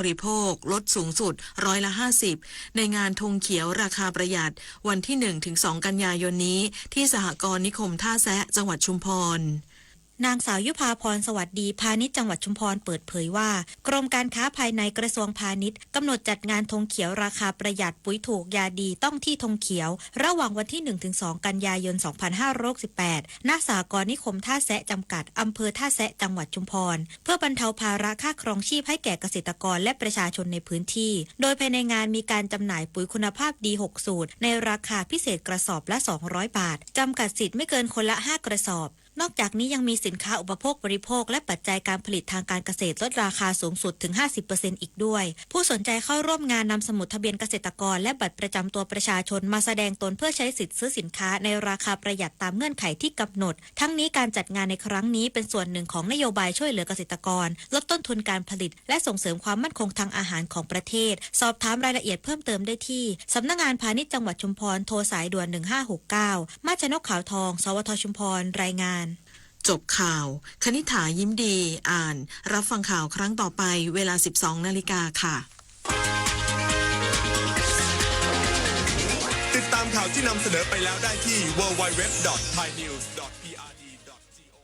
บริโภคลดสูงสุดร้อยละห้าสิบในงานธงเขียวราคาประหยัดวันที่หนึ่งถึงสองกันยายนนี้ที่สหกรณ์นิคมท่าแซะจังหวัดชุมพร นางสาวยุภาพร สวัสดี พาณิชย์จังหวัดชุมพรเปิดเผยว่า กรมการค้าภายในกระทรวงพาณิชย์กำหนดจัดงานธงเขียวราคาประหยัด ปุ๋ยถูกยาดี ต้องที่ธงเขียว ระหว่างวันที่หนึ่งถึงสองกันยายนสองพันห้าร้อยหกสิบแปด ณ สหกรณ์นิคมท่าแซะจำกัด อำเภอท่าแซะ จังหวัดชุมพร เพื่อบรรเทาภาระค่าครองชีพให้แก่เกษตรกรและประชาชนในพื้นที่ โดยภายในงานมีการจำหน่ายปุ๋ยคุณภาพดีหกสูตร ในราคาพิเศษกระสอบละสองร้อยบาท จำกัดสิทธิ์ไม่เกินคนละห้ากระสอบ นอกจากนี้ยังมีสินค้าอุปโภคบริโภคและปัจจัยการผลิตทางการเกษตรลดราคาสูงสุดถึงห้าสิบเปอร์เซ็นต์อีกด้วย ผู้สนใจเข้าร่วมงานนำสมุดทะเบียนเกษตรกรและบัตรประจำตัวประชาชนมาแสดงตนเพื่อใช้สิทธิ์ซื้อสินค้าในราคาประหยัดตามเงื่อนไขที่กำหนด ทั้งนี้การจัดงานในครั้งนี้เป็นส่วนหนึ่งของนโยบายช่วยเหลือเกษตรกร ลดต้นทุนการผลิต และส่งเสริมความมั่นคงทางอาหารของประเทศ สอบถามรายละเอียดเพิ่มเติมได้ที่ สำนักงานพาณิชย์จังหวัดชุมพร โทรสายด่วนหนึ่งห้าหกเก้า มาชนกขาวทอง สวทชุมพร รายงาน จบข่าว คณิษฐา ยิ้มดี อ่าน รับฟังข่าวครั้งต่อไป เวลาสิบสองนาฬิกาค่ะ ติดตามข่าวที่นำเสนอไปแล้วได้ที่ ดับเบิลยู ดับเบิลยู ดับเบิลยู ดอท ไทยนิวส์ ดอท พี อาร์ ดี ดอท จี โอ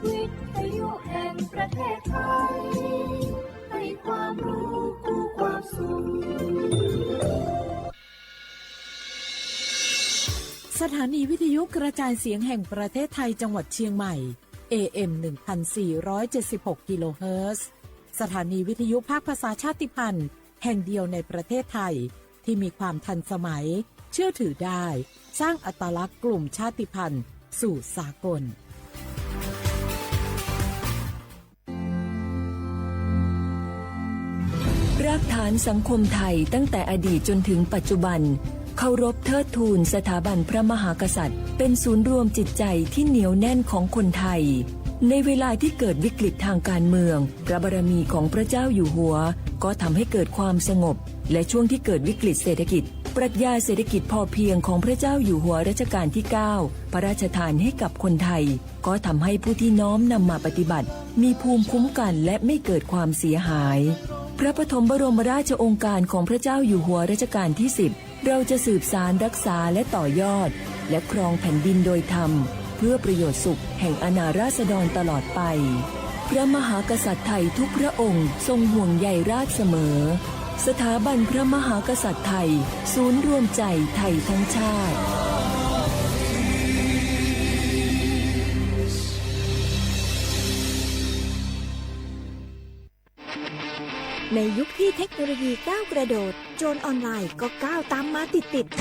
วิทยุแห่งประเทศไทย ให้ความรู้คู่ความสุข สถานีวิทยุกระจายเสียงแห่งประเทศไทยจังหวัดเชียงใหม่ เอ เอ็ม หนึ่งพันสี่ร้อยเจ็ดสิบหกกิโลเฮิรตซ์ สถานีวิทยุภาคภาษาชาติพันธุ์แห่งเดียวในประเทศไทย ที่มีความทันสมัย เชื่อถือได้ สร้างอัตลักษณ์กลุ่มชาติพันธุ์สู่สากล รากฐานสังคมไทยตั้งแต่อดีตจนถึงปัจจุบัน เคารพเทิดทูนสถาบันพระมหากษัตริย์ เป็นศูนย์รวมจิตใจที่เหนียวแน่นของคนไทย ในเวลาที่เกิดวิกฤตทางการเมือง พระบารมีของพระเจ้าอยู่หัว ก็ทำให้เกิดความสงบ และช่วงที่เกิดวิกฤตเศรษฐกิจ ปรัชญาเศรษฐกิจพอเพียงของพระเจ้าอยู่หัวรัชกาลที่เก้า พระราชทานให้กับคนไทย ก็ทำให้ผู้ที่น้อมนำมาปฏิบัติ มีภูมิคุ้มกันและไม่เกิดความเสียหาย พระปฐมบรมราชโองการของพระเจ้าอยู่หัวรัชกาลที่สิบ เราจะสืบสานรักษาและต่อยอด และครองแผ่นดินโดยธรรม เพื่อประโยชน์สุขแห่งอาณาราษฎรตลอดไป พระมหากษัตริย์ไทยทุกพระองค์ทรงห่วงใยราษฎร์เสมอ สถาบันพระมหากษัตริย์ไทย ศูนย์รวมใจไทยทั้งชาติ ในยุคที่เทคโนโลยีก้าวกระโดด โจรออนไลน์ก็ก้าวตามมาติดๆ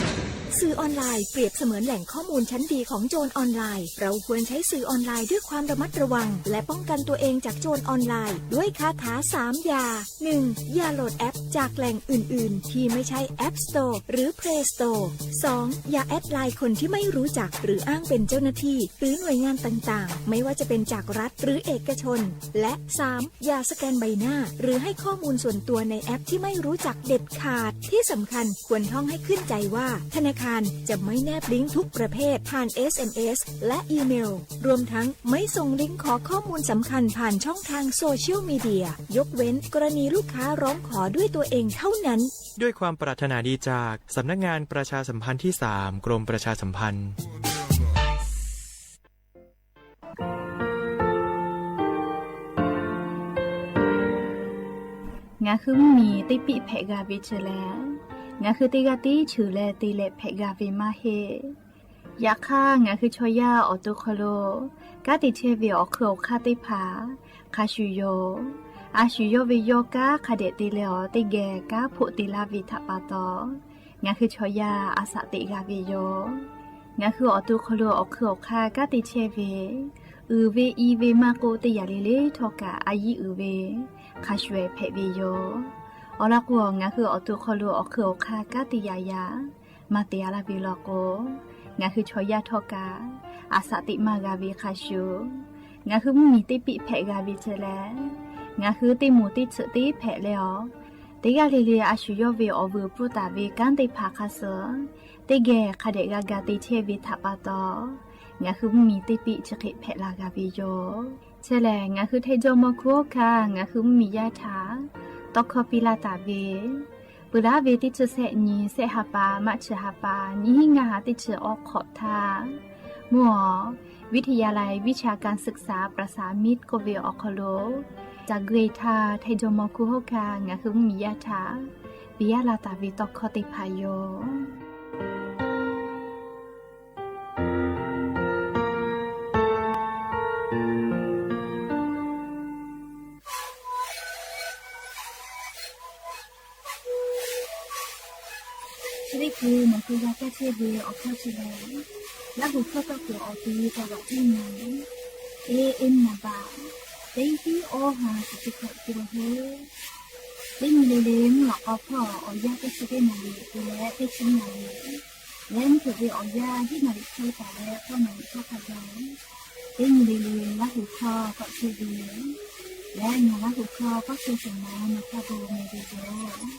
สื่อออนไลน์เปรียบเสมือนแหล่งข้อมูลชั้นดีของโจรออนไลน์ เราควรใช้สื่อออนไลน์ด้วยความระมัดระวัง และป้องกันตัวเองจากโจรออนไลน์ ด้วยคาถาสามอย่า หนึ่ง อย่าโหลดแอปจากแหล่งอื่นๆ ที่ไม่ใช่ App Store หรือ Play Store สอง อย่าแอดไลน์คนที่ไม่รู้จัก หรืออ้างเป็นเจ้าหน้าที่ หรือหน่วยงานต่างๆ ไม่ว่าจะเป็นจากรัฐหรือเอกชน และ สาม อย่าสแกนใบหน้า หรือให้ข้อมูลส่วนตัวในแอปที่ไม่รู้จักเด็ดขาด ที่สำคัญควรท่องให้ขึ้นใจว่า ธนาคารจะไม่แนบลิงก์ทุกประเภทผ่าน เอส เอ็ม เอส และอีเมล รวมทั้งไม่ส่งลิงก์ขอข้อมูลสำคัญผ่านช่องทางโซเชียลมีเดีย ยกเว้นกรณีลูกค้าร้องขอด้วยตัวเองเท่านั้น ด้วยความปรารถนาดีจากสำนักงานประชาสัมพันธ์ที่สาม กรมประชาสัมพันธ์ Ngaˬ hui mvuhˇmiˬ teˇ piˆ hpehꞈ g'a ve chi leh, ngaˬ hui teˇ g'aˇ tiˉ cheuˬ leh te leh hpehꞈ g'a ve maˇ heˆ. Yaꞈ hk'aˇ, ngaˬ hui chaw yaˇ awˬ to hk'aw lo kanˉ te chehˇ ve awˬ hk'eun awˬ hk'aˇ teˇ hpaˍ hk'a shuˍ yoˬ. A shu yawˇ ve yawˇ kanˉ hk'a dehꞈ te leh awˬ teˇ geh kanˉ hpoˆ te laˇ ve htaꞈ pa taw, ngaˬ hui chaw yaˇ a shaꞈ teꞈ g'a ve yoˬ. Ngaˬ hui awˬ to hk'aw lo awˬ hk'eun awˬ hk'aˇ kanˉ te chehˇ ve, uiˍ ve i ve maˇ k'oˆ, teˇ yanˇ le le htawˇ kaꞈ a yiˉ uiˍ ve hk'a shuˍ hpehꞈ ve yoˬ. Awˬ lawn k'o, ngaˬ hui awˬ to hk'aw lo awˬ hk'eun awˬ hk'aˇ kanˉ te yaꞈ yaꞈ maˇ te a laˇ ve law k'o, ngaˬ hui chaw yaˇ htawˇ kaꞈ a shaꞈ teꞈ maˇ g'a ve hk'a shuˍ, ngaˬ hui mvuhˇmiˬ teˇ piˆ hpehꞈ g'a ve chi leh, ngaˬ hui teˇ moˍ teˇ tsuhꞈ teˇ hpehꞈ leh awˬ, teˇ g'aˇ le le a shu yawˇ ve awˬ vuiˬ pfuhˇ taˍ ve kanˉ teˇ hpaˍ hk'a suh teˇ geh hk'a dehꞈ g'a ga te chehˇ ve htaꞈ pa taw, ngaˬ hui mvuhˇmiˬ teˇ piˆ chi hk'e hpehꞈ la g'a ve yoˬ. Chi lehˬ, ngaˬ hui Htaiˍ jawˇ mawˇ hkuˇ hawˉ hkanˇ ngaˬ hui mvuhˇmiˬ yaˇ htaꞈ tawˇ hkawˇ piˇ laˇ taˍ ve, peuˬ laˉ ve teˇ chi sehˆ nyi, sehˆ ha pa, March ha pa, nyiˇ hinˉ ngaˇ ha teˇ chi awˬ hk'awꞈ htaˇ, mvuhˇ awˬ วิทยาลัยวิชาการศึกษาประสานมิตร k'oˆ ve awˬ hk'aw lo, caˬ gui htaˇ Htaiˍ jawˇ mawˇ hkuˇ hawˉ hkanˇ ngaˬ hui mvuhˇmiˬ yaˇ htaꞈ piˇ laˇ taˍ ve tawˇ hkawˇ teˇ hpaˍ yoˬ. Chi teˇ hkui nawˬ hui g'a kaˇ chehˇ ve awˬ hkawˇ chi lehˬ, Laˇ huˍ hkawˇ tawˇ kuiˬ awˬ ti taw g'aꞈ teˇ nyi, teˇ nyi baꞈ, teˇ tiˉ awˇ ha chi teˇ hkawꞈ te la hoˉ. Teˇ nyi le le mvuhˇ lawꞈ k'aw hpawˇ awˬ yanˇ teˇ chi teˇ naˍ riˍ te leh teˇ chi naˍ riˍ, leh mvuhˇ hpeuꞈ ve awˬ yanˇ hiˉ naˍ riˍ hk'e taˍ leh k'awˇ naˍ riˍ hk'aˇ hk'a gaˬ, teˇ nyi le le Laˇ huˍ hkawˇ tawˆ chehˇ ve, leh ngaˬ Laˇ huˍ hkawˇ tawˆ chehˇ sheˍ ma nawˬ hk'a gaˬ meh ve yoˬ.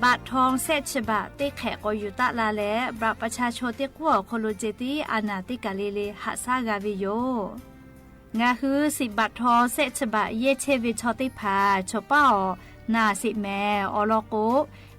Baꞈ htaw sehˆ chi baꞈ teˇ hk'ehꞈ k'awꞈ yuˬ taˆ la leh, บัตรประชาชน teˇ k'uˉ awˬ hk'aw lo ceh tiˉ a naˍ teˇ kaˬ le le haꞈ shaˉ g'a ve yoˬ. Ngaˬ hui siꞈ baꞈ htaw sehˆ chi baꞈ yehˇ chehˇ ve chaw teˇ hpaˍ chaw paˉ awˬ naˍ sheˍ mehˍ. Awˬ lawn k'o,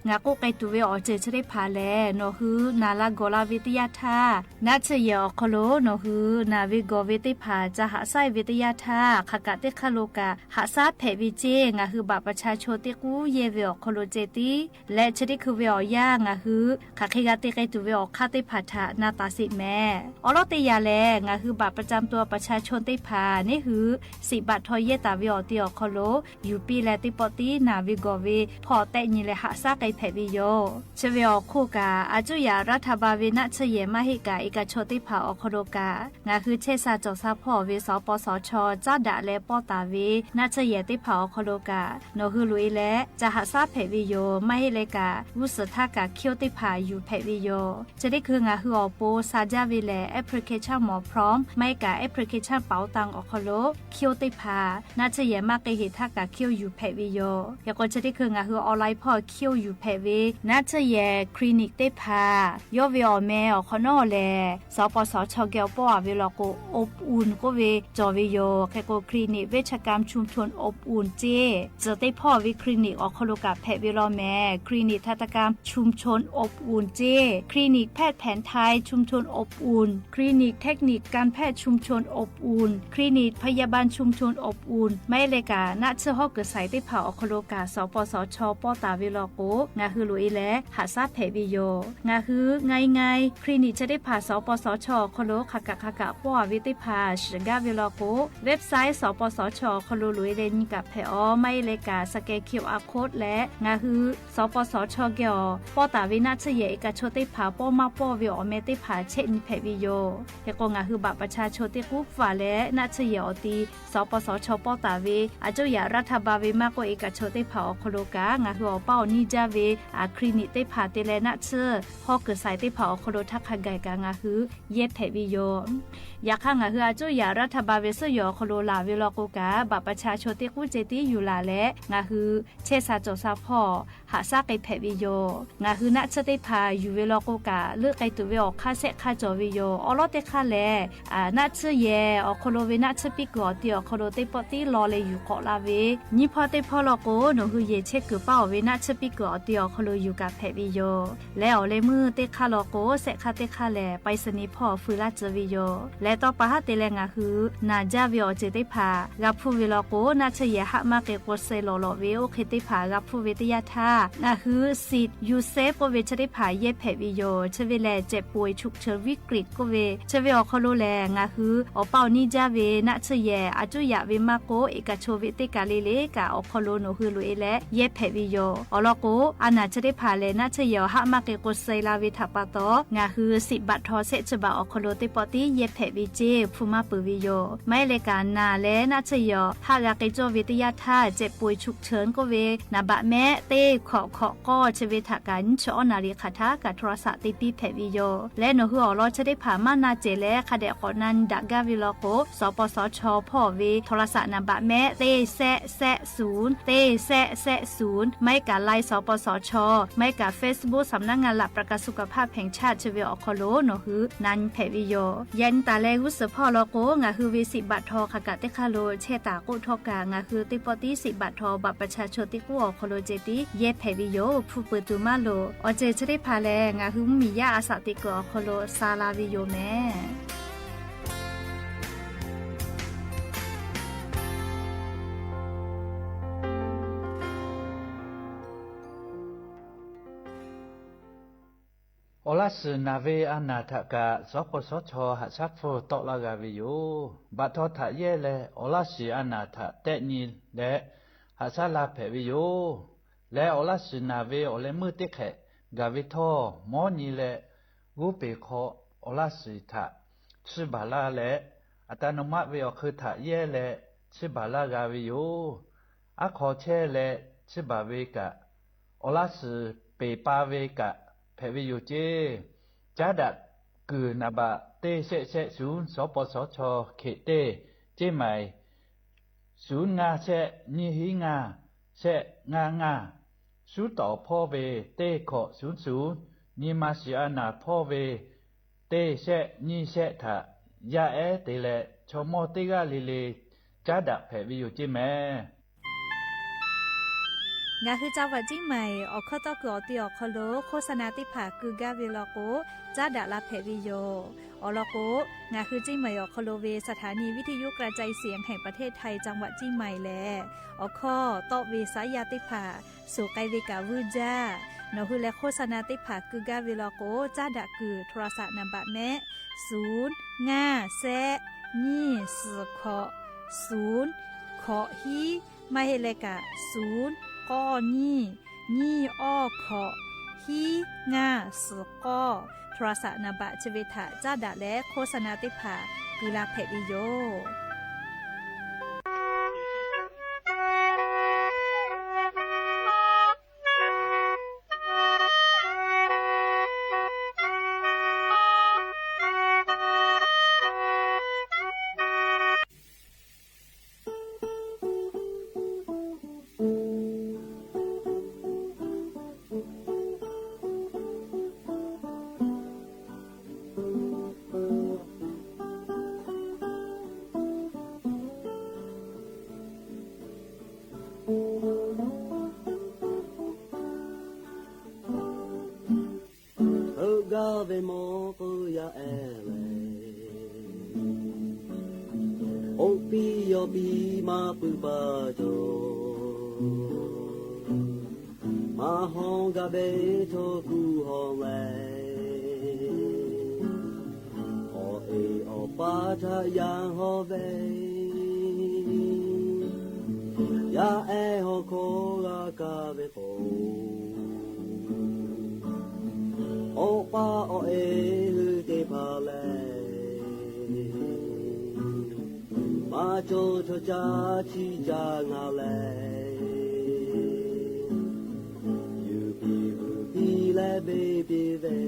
ngaˬ k'oˆ k'ai tuˬ ve awˬ ceuˬ chi teˇ hpaˍ lehˬ, nawˬ hui naˍ la gawˬ la ve teˇ yanˇ htaˇ, naˆ tsuhˇ yehˬ awˬ hk'aw lo nawˬ hui naˍ ve gawˬ ve teˇ hpaˍ ca haꞈ shaˉ ve teˇ yanˇ htaˇ, hk'aˬ kaꞈ teˇ hk'aˇ lo kaꞈ haꞈ shaˉ hpehꞈ ve ceˇ. Ngaˬ hui บัตรประชาชน teˇ k'uˉ yehˇ ve awˬ hk'aw lo ceh tiˉ leh, chi teˇ hkui ve awˬ yanˇ ngaˬ hui hk'aˬ hk'e g'a te k'ai tuˬ ve awˬ hk'aˇ teˇ hpaˍ htaꞈ na taˍ sheˍ mehˍ. Awˬ lawn teˇ yanˇ lehˬ, ngaˬ hui บัตรประจำตัวประชาชน teˇ hpaˍ neˇ hui siꞈ baꞈ htaw yehˇ taˍ ve awˬ ti awˬ hk'aw lo yuˬ piˇ leh, teˇ pawˆ tiˉ naˍ ve gawˬ ve hpawˇ tehˆ nyi leh haꞈ shaˉ k'ai hpehꞈ ve yoˬ. Chi ve awˬ hk'oˆ kaꞈ, a cuˇ yaꞈ รัฐบาล ve naˆ tsuhˇ yehˬ maˇ heˆ kaꞈ, e kaꞈ chaw teˇ hpaˍ awˬ hk'aw lo kaꞈ, ngaˬ hui chehˇ sha cawˬ sha hpawˇ ve สปสช. caˉ daꞈ leh pawˇ taˍ ve naˆ tsuhˇ yehˬ teˇ hpaˍ awˬ hk'aw lo kaꞈ, nawˬ hui loꞈ e leh ca haꞈ shaˉ hpehꞈ ve yoˬ. Maˇ heˆ leh kaꞈ, g'uˇ suhˍ htaˇ kaꞈ คิว teˇ hpaˍ yuˬ hpehꞈ ve yoˬ. Chi teˇ hkui ngaˬ hui awˬ pon sha jaˇ ve lehˬ, application หมอพร้อม maˇ heˆ kaꞈ application เป๋าตัง awˬ hk'aw lo คิว teˇ hpaˍ naˆ tsuhˇ yehˬ maˇ k'e heˍ htaˇ kaꞈ คิว yuˬ hpehꞈ ve yoˬ. Hk'e k'o, chi teˇ hkui ngaˬ hui online hpawˇ คิว yuˬ hpehꞈ ve naˆ tsuhˇ yehˬ คลินิก teˇ hpaˍ yawˇ ve awˬ meh awˬ hk'awꞈ nawˉ lehˬ, สปสช. geh awˬ pawˆ a ve law k'o, อบอุ่น k'oˆ ve cawˬ ve yoˬ. Hk'e k'o, คลินิกเวชกรรมชุมชนอบอุ่น ceˇ tcuhˬ teˇ hpawˇ ve คลินิก awˬ hk'aw lo kaꞈ hpehꞈ ve law mehˍ. คลินิกทันตกรรมชุมชนอบอุ่น ceˇ คลินิกแพทย์แผนไทยชุมชนอบอุ่น คลินิกเทคนิคการแพทย์ชุมชนอบอุ่น คลินิกพยาบาลชุมชนอบอุ่น maˇ heˆ leh kaꞈ, naˆ tsuhˇ hawˉ kuiˬ shaiˍ teˇ hpaˍ awˬ hk'aw lo kaꞈ สปสช. pawˇ taˍ ve law k'o, ngaˬ hui loꞈ e leh haꞈ shaˉ hpehꞈ ve yoˬ. Ngaˬ hui ง่ายๆ คลินิก chi teˇ hpaˍ สปสช. awˬ hk'aw lo hk'aˬ kaꞈ hk'aˬ kaꞈ pawˇ a ve teˇ hpaˍ shiˍ gaˇ ve law k'o, website สปสช. awˬ hk'aw lo loꞈ e leh nyi kaꞈ hpehꞈ aˬ. Maˇ heˆ leh kaꞈ, scan QR code leh ngaˬ hui สปสช. geh awˬ pawˇ taˍ ve naˆ tsuhˇ yehˬ e kaꞈ chaw teˇ hpaˍ pawˇ maˇ pawˇ ve awˬ meh teˇ hpaˍ chehˇ nyi hpehꞈ ve yoˬ. Hk'e k'o, ngaˬ hui บัตรประชาชน teˇ k'uˉ pfuhˍ leh naˆ tsuhˇ yehˬ awˬ ti สปสช. pawˇ taˍ ve a cuˇ yaꞈ รัฐบาล ve maˇ k'oˆ, e kaꞈ chaw teˇ hpaˍ awˬ hk'aw lo kaꞈ ngaˬ hui awˬ paˇ awˬ niˇ jaˇ ve คลินิก teˇ hpaˍ te leh naˆ tsuhˇ hawˉ kuiˬ shaiˍ teˇ hpaˍ awˬ hk'aw lo htaˇ hk'a gaˬ kaꞈ ngaˬ hui yehˇ hpehꞈ ve yoˬ. Yaꞈ hk'aˇ, ngaˬ hui a cuˇ yaꞈ รัฐบาล ve suhˉ yawˬ awˬ hk'aw lo laˬ ve law k'o kaꞈ, บัตรประชาชน teˇ k'uˉ ceh tiˉ yuˬ laˬ leh ngaˬ hui chehˇ sha cawˬ sha hpawˇ haꞈ shaˉ k'ai hpehꞈ ve yoˬ. Ngaˬ hui naˆ tsuhˇ teˇ hpaˍ yuˬ ve law k'o kaꞈ, leuˆ k'ai tuˬ ve awˬ hk'aˇ shehˆ hk'aˇ cawˬ ve yoˬ. Awˬ lawn teˇ hk'aˇ lehˬ, naˆ tsuhˇ yehˬ awˬ hk'aw lo ve naˆ tsuhˇ piˇ kuiˬ awˬ ti awˬ hk'aw lo teˇ pawˆ tiˉ law leh yuˬ k'awꞈ la ve, nyiˇ hpawˇ teˇ hpawˇ law k'o, nawˬ hui yehˬ chehˇ kuiˬ paˇ awˬ ve naˆ tsuhˇ piˇ kuiˬ awˬ ti awˬ hk'aw lo yuˬ kaꞈ hpehꞈ ve yoˬ. Leh awˬ leh meuˇ teˇ hk'aˇ law k'o, shehˆ hk'aˇ teˇ hk'aˇ lehˬ ไปรษณีย์ hpawˇ feu laˇ tcuh ve yoˬ. Leh tawˇ pa haˉ te leh ngaˬ hui naˬ jaˇ ve awˬ ceuˬ teˇ hpaˍ g'a hpuˇ ve law k'o, naˆ tsuhˇ yehˬ haˆ maˇ k'e k'o suh lawˬ lawꞈ ve oˇ hk'e teˇ hpaˍ g'a hpuˇ ve teˇ yanˇ htaˇ, ngaˬ hui สิทธิ์ยูเซฟ k'oˆ ve chi teˇ hpaˍ yehˇ hpehꞈ ve yoˬ. Chi ve lehˬ, เจ็บป่วยฉุกเฉินวิกฤต k'oˆ ve, chi ve awˬ hk'aw lo lehˬ ngaˬ hui awˬ paˇ awˬ niˇ jaˇ ve naˆ tsuhˇ yehˬ a cuˇ yaꞈ ve maˇ k'oˆ, e kaꞈ chaw ve teˇ kaˬ le le kaꞈ awˬ hk'aw lo nawˬ hui loꞈ e leh yehˇ hpehꞈ ve yoˬ. Awˬ lawn k'o, a naˬ chi teˇ hpaˍ lehˬ naˆ tsuhˇ yehˬ awˬ haˆ maˇ k'e k'o suh la ve htaꞈ pa taw, ngaˬ hui สิทธิ์บัตรทอง shehˆ chi baꞈ awˬ hk'aw lo teˇ pawˆ tiˉ yehˇ hpehꞈ ve ceˇ hpu maˇ peuˬ ve yoˬ. Maˇ heˆ leh kaꞈ, naˬ leh naˆ tsuhˇ yehˬ awˬ haˆ g'a k'ai cawˇ ve teˇ yanˇ htaˇ, เจ็บป่วยฉุกเฉิน k'oˆ ve naˍ baꞈ mehˆ teˇ hkawꞈ hkawꞈ k'awˇ chi ve htaꞈ kaꞈ nyiˇ chi awˉ naˍ riˍ hk'aˬ htaˇ kaꞈ โทรศัพท์ te piˇ hpehꞈ ve yoˬ. Leh nawˬ hui awˬ lawn chi teˇ hpaˍ maˇ na cehˬ leh hk'a dehꞈ k'awꞈ na nyi daꞈ gaˇ ve law k'o, สปสช hpawˇ ve โทรศัพท์ naˍ baꞈ mehˆ เจ็ดเจ็ดศูนย์ เจ็ดเจ็ดศูนย์ maˇ heˆ kaꞈ Line สปสช maˇ heˆ kaꞈ Facebook สำนักงานหลักประกันสุขภาพแห่งชาติ chi ve awˬ hk'aw lo nawˬ hui na nyi hpehꞈ ve yoˬ. Yaꞈ nyi taˍ leh g'uˇ suhˍ hpawˇ law k'o, ngaˬ hui ve สิบบาททอน hk'aˬ kaꞈ teˇ hk'aˇ lo chehˇ taˍ k'oˆ htawˇ kaꞈ, ngaˬ hui teˇ pawˆ tiˉ สิบบาททอน บัตรประชาชน teˇ k'oˆ awˬ hk'aw lo ceh tiˉ yehˇ hpehꞈ ve yoˬ. Hpu peuˬ tuˬ maˇ loˍ. Awˬ ceuˬ chi teˇ hpaˍ lehˬ, ngaˬ hui mvuhˇmiˬ yaˇ a shaꞈ teꞈ kuiˬ awˬ hk'aw lo sha la ve yoˬ mehˍ. Awˬ laˇ shiˍ naˬ ve a naˬ htaꞈ kaꞈ สปสช haꞈ shaˉ hpfuhˇ tawˆ laˇ g'a ve yoˬ. Baꞈ htaw htaꞈ yehˇ leh awˬ laˇ shiˍ a naˬ htaꞈ tehˆ nyi leh haꞈ shaˉ la hpehꞈ ve yoˬ. Leh awˬ laˇ shiˍ naˬ ve awˬ leh meuˇ teˇ hk'ehꞈ gaˬ ve htawˇ, mawˉ nyi leh g'oˇ peˬ hk'aw awˬ laˇ shiˍ htaꞈ chiˇ baˬ laˇ leh, อัตโนมัติ ve awˬ hk'eun htaꞈ yehˇ leh chiˇ baˬ laˇ g'a ve yoˬ. Aˉ hk'aw chehˇ leh chiˇ baˬ ve kaꞈ, awˬ laˇ shiˍ peˬ pa ve kaꞈ hpehꞈ ve yoˬ ceˇ. Caˉ daꞈ kuiˬ naˍ baꞈ teˇ shehˆ shehˆ shuˍ สปสช hkeꞈ teˇ เชียงใหม่ shuˍ ngaˇ shehˆ nyiˇ hiˉ ngaˇ shehˆ ngaˇ ngaˇ, shuˉ tawˍ hpawˇ ve teˇ hkawꞈ shuˍ shuˍ, nyi ma shiˍ a naˬ hpawˇ ve teˇ shehˆ nyiˇ shehˆ htaꞈ yaˇ ehˉ te leh, chaw mawˇ teˇ g'aˇ le le caˉ daꞈ hpehꞈ ve yoˬ ceˇ mehˍ. Ngaˬ hui จังหวัดเชียงใหม่ awˬ hkawˇ tawˇ kuiˬ awˬ te awˬ hk'aw lo โฆษณา teˇ hpaˍ keu gaˇ ve law k'o, caˉ daꞈ la hpehꞈ ve yoˬ. Awˬ lawn k'o, ngaˬ hui เชียงใหม่ awˬ hk'aw lo ve สถานีวิทยุกระจายเสียงแห่งประเทศไทย จังหวัดเชียงใหม่ lehˬ, awˬ hkawˇ tawˆ ve shaˉ yaˇ teˇ hpaˍ suhˍ k'ai ve kaꞈ vuiˇ jaˇ. Nawˬ hui leh โฆษณา teˇ hpaˍ keu gaˇ ve law k'o, caˉ daꞈ kuiˬ โทรศัพท์ naˍ baꞈ mehˆ ศูนย์ ngaˇ shehˆ nyiˇ suhˍ hkawꞈ ศูนย์ hkawꞈ hiˉ, maˇ heˆ leh kaꞈ ศูนย์ k'awˇ nyiˇ nyiˇ awˇ hkawꞈ hiˉ ngaˇ suhˍ k'awˇ โทรศัพท์ naˍ baꞈ chi ve htaꞈ caˉ daꞈ leh โฆษณา teˇ hpaˍ keu la hpehꞈ ve yoˬ. Heuˆ gaˇ ve mawˇ k'o yaˇ ehˉ leh, oˇ piˇ yaw piˇ maˇ pui pa cawˬ, maˇ hawˇ gaˇ ve chaw kuˬ hawˬ leh, awˬ e awˬ pa htaꞈ yaˇ hawˇ ve, yaˇ ehˉ hawˇ hkawˇ g'a kaˇ ve k'o, awˬ pa awˬ e hui teˇ hpaˍ lehˬ, maˇ cawˬ chaw caˇ chiˇ caˇ ngaˬ leh, yuˬ piˇ vuiˬ piˇ leh beˇ piˇ ve,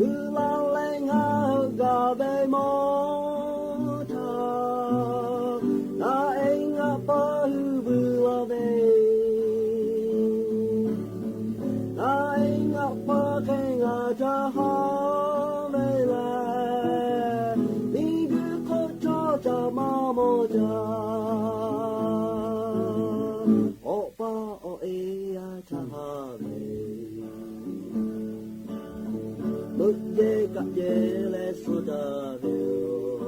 uiˍ la leh ngaˬ heuˆ gaˇ ve mawˇ htaˇ, ngaˬ e ngaˬ pa hui vuiˬ la ve, ngaˬ e ngaˬ pa hk'e ngaˬ ca haˉ ve lehˬ, miˬ guiˬ hk'oˆ chaw caꞈ maˇ mawˬ jaˇ. Awˬ pa awˬ e yaˇ ca haˉ ve, meuꞈ jehˇ kaꞈ jehˇ leh suh taˍ ve yoˬ.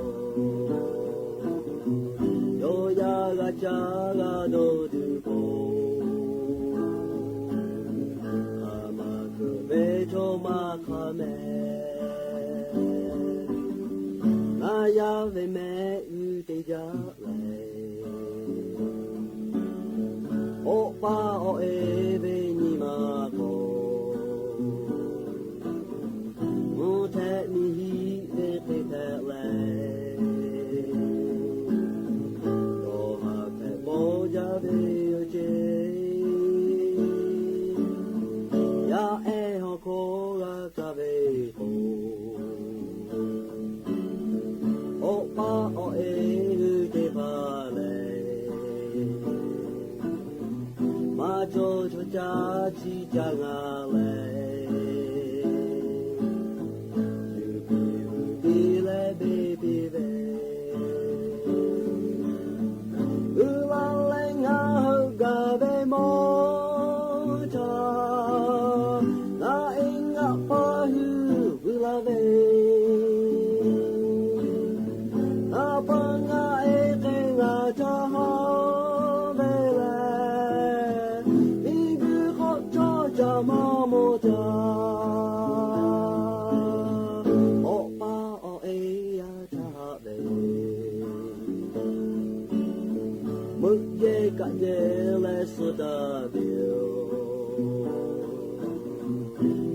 Yawˇ yaˇ g'a caˇ g'a dawˇ tuˬ k'o, hk'aˬ ma kuˬ ve chaw maˇ hk'a mehˍ. Ngaˬ yaˇ ve mehˆ g'uˇ teˇ jaˇ lehˬ, awˬ pa awˬ e ve nyi ma k'o, mvuhˇ htehꞈ miˬ hiˆ ve hk'e hpehꞈ leh, dawˬ haˍ hpehꞈ bawˆ jaˇ ve yoˬ ceˇ. chaw ca chi ca ngaˬ lehˬ, yuˬ piˇ uˉ piˇ leh beˇ piˇ ve, uiˍ la leh ngaˬ hui gaˬ ve mawˇ chaw, ngaˬ e ngaˬ pa hui vuiˬ la ve, ngaˬ pa ngaˬ e hk'e ngaˬ ca haw ve lehˬ, miˬguiˬ hk'oˆ cawˇ ca maˇ mawˇ ca, awˬ pa awˬ e yaˇ htaꞈ haꞈ ve, meuꞈ yehˇ kaꞈ yehˇ leh suh taˍ ve yoˬ.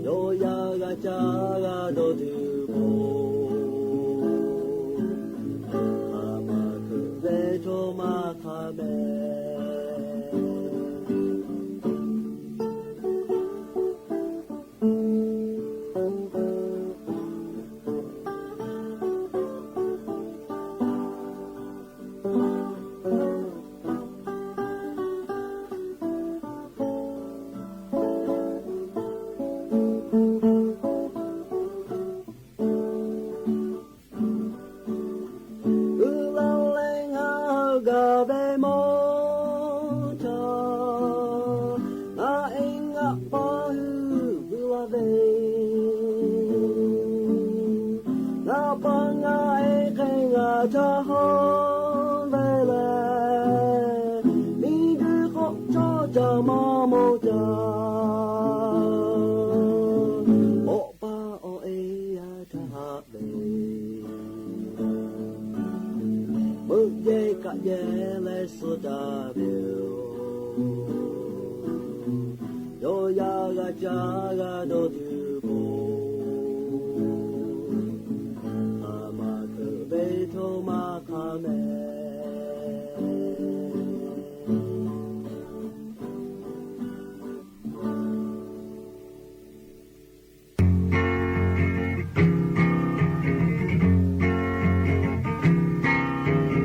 Yawˇ yaˇ g'a caˇ g'a dawˇ tuˬ k'o, a ma hkeuꞈ ve chaw maˇ hk'a mehˍ. Uiˍ la leh ngaˬ hui gaˬ ve mawˇ chaw, ngaˬ e ngaˬ pa hui vuiˬ la ve, ngaˬ pa ngaˬ e hk'e ngaˬ ca haw ve lehˬ, miˬguiˬ hk'oˆ cawˇ ca maˇ mawˇ ca, awˬ pa awˬ e yaˇ htaꞈ haꞈ ve, meuꞈ yehˇ kaꞈ yehˇ leh suh taˍ ve yoˬ. Yawˇ yaˇ g'a caˇ g'a dawˇ tuˬ k'o, a ma hkeuꞈ ve chaw maˇ hk'a mehˍ.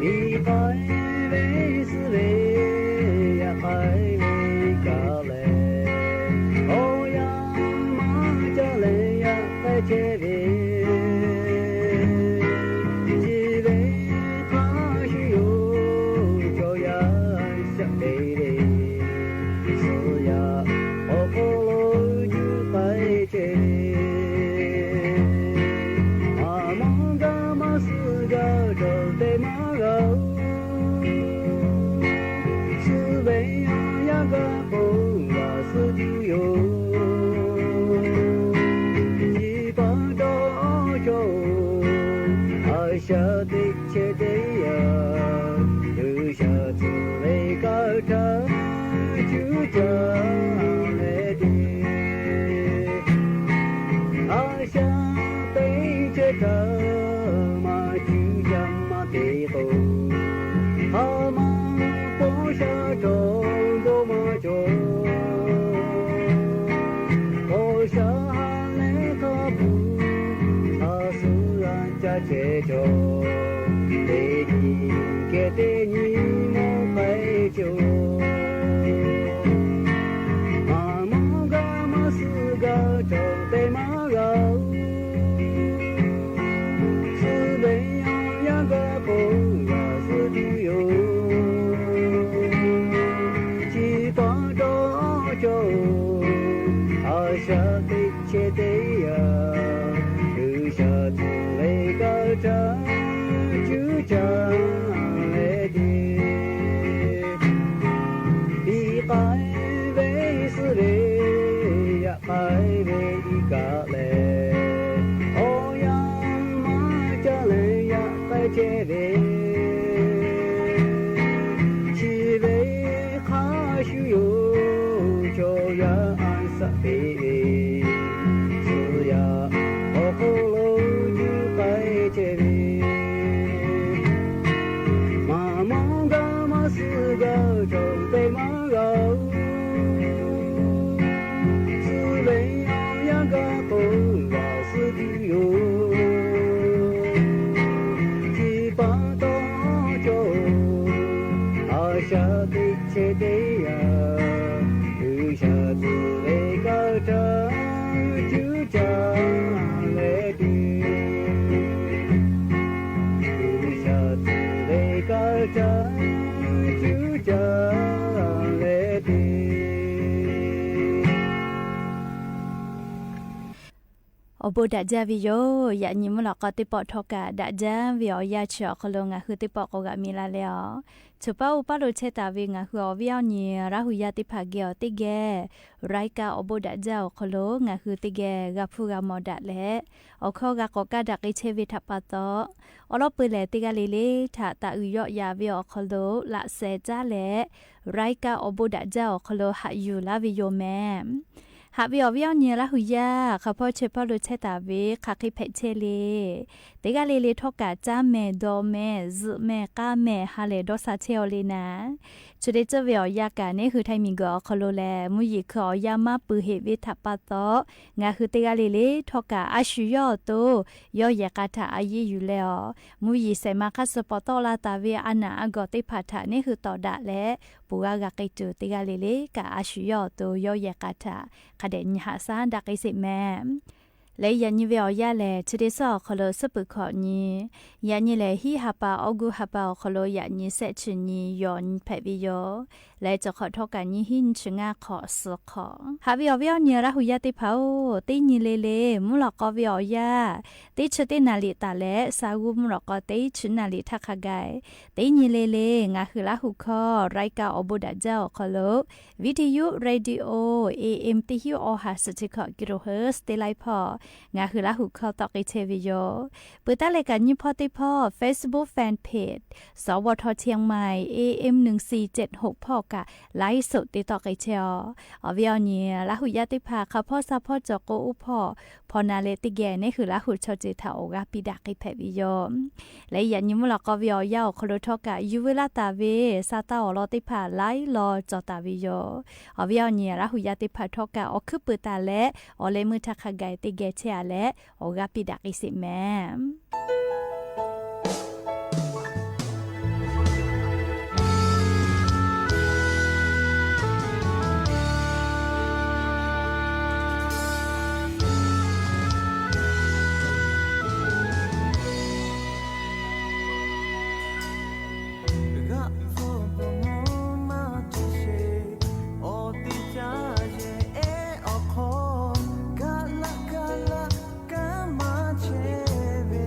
Miˬ k'ai ve suh ve, yaꞈ k'ai ve kaꞈ lehˬ, awˬ yanˇ maˇ ca leh yaꞈ k'ai chehˇ ve, chi ve hk'a shuˍ yoˬ, chaw yaˇ shaꞈ teꞈ ve, suh yaꞈ awˬ hk'aw lo juˇ k'ai chehˇ ve, maˇ mawˇ gaˇ maˇ suh gaˇ cawˬ te maˇ g'a-oˬ. Suh ve awˬ yanˇ gaˇ k'o g'a suh tuˬ yoˬ. Chi pa taw chaw-oˬ, a shaꞈ teꞈ chehˇ teˇ yanˇ, G'uiˬsha tcuh ve kaˇ htaˇ cuˇ caˇ leh te. A shaꞈ teꞈ chehˇ htaˇ maˇ cuˇ caˇ maˇ te k'o, a ma paw sha cawˬ bon maˇ cawˬ. Paw sha ha leh hk'a puˬ a suh a caˇ chehˇ cawˬ, teˇ nyi kehˬ teˇ nyi mawˇ k'ai chehˇ-oˬ. Maˇ mawˇ gaˇ maˇ suh gaˇ cawˬ te maˇ g'a-oˬ. Suh ve awˬ yanˇ gaˇ k'o g'a suh tuˬ yoˬ. Chi pa taw chaw-oˬ, a shaꞈ teꞈ chehˇ teˇ yanˇ, G'uiˬsha tcuh ve kaˇ htaˇ cuˇ caˇ leh te. Miˬ k'ai ve suh ve, yaꞈ k'ai ve kaꞈ lehˬ, awˬ yanˇ maˇ ca leh yaꞈ k'ai chehˇ ve, chi ve hk'a shuˍ yoˬ, chaw yaˇ a shaꞈ teꞈ ve, suh yaꞈ awˬ hk'aw lo juˇ k'ai chehˇ ve, maˇ mawˇ gaˇ maˇ suh gaˇ cawˬ te maˇ g'a-oˬ. Suh ve awˬ yanˇ gaˇ k'o g'a suh tuˬ yoˬ. Chi pa taw chaw-oˬ, a shaꞈ teꞈ chehˇ teˇ yanˇ, G'uiˬsha Awˬ bon daꞈ jaˇ ve yoˬ. Yaꞈ nyi mvuhˇ lawꞈ k'aw teˇ pawˆ htawˇ kaꞈ daꞈ jaˇ ve awˬ yanˇ chi awˬ hk'aw lo ngaˬ hui teˇ pawˆ k'awꞈ g'aꞈ mi la leh a, choˬ paˉ uˉ paˉ lo chehˇ taˍ ve ngaˬ hui awˬ viˉ awˬ nyi Laˇhuˍ yaˇ teˇ hpaˍ geh awˬ teˇ geh รายการ awˬ bon daꞈ jaˇ awˬ hk'aw lo ngaˬ hui teˇ geh g'a hpuˇ g'a mawˬ daꞈ leh, awˬ hkawˇ g'a k'awꞈ kaˇ daꞈ k'ai chehˇ ve htaꞈ pa taw, awˬ lawn peuˬ lehˬ teˇ g'aˇ le le htaꞈ taˍ uiˍ yawˆ yan ve awˬ hk'aw lo laꞈ sheh caˉ leh, รายการ awˬ bon daꞈ jaˇ awˬ hk'aw lo haꞈ yuˬ laˇ ve yoˬ mehˍ. Haꞈ ve awˬ viˉ awˬ nyi Laˇhuˍ yaˇ hk'a hpawˇ chehˇ hpawˇ lo chehˇ taˍ ve hk'aˬ hk'e hpehꞈ chehˇ le. Teˇ g'aˇ le le htawˇ kaꞈ caˇ mehˍ, dawˬ mehˍ, zuhꞈ mehˍ, k'aˇ mehˍ, ha lehˬ dawˇ sha chehˇ aw le naˍ. Chi teˇ ceuˬ ve awˬ yanˇ kaꞈ neˇ hui htaiˍ miˬ guiˬ awˬ hk'aw lo lehˬ mvuhˇ yeˬ hkui awˬ yanˇ maˇ peuˬ heꞈ ve htaꞈ pa taw, ngaˬ hui teˇ g'aˇ le le htawˇ kaꞈ a shu yawˇ awˬ to yawˇ yehˬ k'a htaꞈ a yeˇ yuˬ leh a, mvuhˇ yeˬ shehˍ ma hk'aˇ suh paw tawˆ la taˍ ve a naˬ a gawˬ teˇ hpaˍ htaꞈ neˇ hui tawˍ daꞈ leh, peuˬ g'a g'a k'ai tuˬ teˇ g'aˇ le le kaꞈ a shu yawˇ awˬ to yawˇ yehˬ k'a htaꞈ hk'a dehꞈ nyi haꞈ shaˉ daꞈ k'ai sheˍ mehˍ. Leh yaꞈ nyi ve awˬ yanˇ lehˬ, chi teˇ suhˉ awˬ hk'aw lo suhˉ peuˬ hkawꞈ nyi, yaꞈ nyi lehˬ hiˉ ha pa August ha pa awˬ hk'aw lo yaꞈ nyi shehˆ chi nyi yawˬ nyi hpehꞈ ve yoˬ. Leh chi hk'awꞈ htawˇ kaꞈ nyi hiˉ nyi chi ngaˇ hk'awꞈ suhˍ hk'awꞈ. Haꞈ ve awˬ viˉ awˬ nyi Laˇhuˍ yaˇ teˇ hpaˍ-oˬ, teˇ nyi le le mvuhˇ lawꞈ k'aw ve awˬ yanˇ, teˇ chi teˇ naˍ riˍ taˍ leh sa g'uˇ mvuhˇ lawꞈ k'aw teˇ chi naˍ riˍ htaˇ hk'a gaˬ, teˇ nyi le le ngaˬ hui Laˇhuˍ hkawˇ รายการ awˬ bon daꞈ jaˇ awˬ hk'aw lo วิทยุ radio AM teˇ hinˉ awˬ ha suhˍ chi hkawꞈ กิโลเฮิรตซ์ teˇ laiˉ hpawˇ ngaˬ hui Laˇhuˍ hkawˇ tawˆ k'ai chehˇ ve yoˬ. Peuˬ taˉ leh kaꞈ nyi hpawˇ teˇ hpawˇ Facebook fan page สวท เชียงใหม่ AM หนึ่งสี่เจ็ดหก hpawˇ kaꞈ ไลฟ์สด te tawˆ k'ai chehˇ a. Awˬ viˉ awˬ nyi Laˇhuˍ yaˇ teˇ hpaˍ hk'a hpawˇ sha hpawˇ cawˬ k'o uˉ hpawˇ hpaw na leh teˇ geh neˇ hui Laˇhuˍ chaw ceuˬ htaꞈ awˬ g'aˇ piˇ daꞈ k'ai hpehꞈ ve yoˬ. Leh yaꞈ nyi mvuhˇ lawꞈ k'aw ve awˬ yanˇ awˬ hk'aw lo htawˇ kaꞈ yuˬ veu laˇ taˍ ve sa taˇ awˬ lawn teˇ hpaˍ laiˉ law cawˬ taˍ ve yoˬ. Awˬ viˉ awˬ nyi Laˇhuˍ yaˇ teˇ hpaˍ htawˇ kaꞈ awˬ hkuiˉ peuˬ taˍ leh awˬ leh meuˇ htaˇ hk'a gaˬ teˇ geh chehˇ a leh awˬ g'aˇ piˇ daꞈ k'ai sheˍ mehˍ. G'aꞈ hpfuhˇ peuˬ mvuhˇ maˇ tuˬ sheˍ, awˬ teˇ caˇ yehˬ ehˉ awˬ hk'aw, kaˇ laˆ kaˇ laˆ kanˉ maˇ chehˇ ve.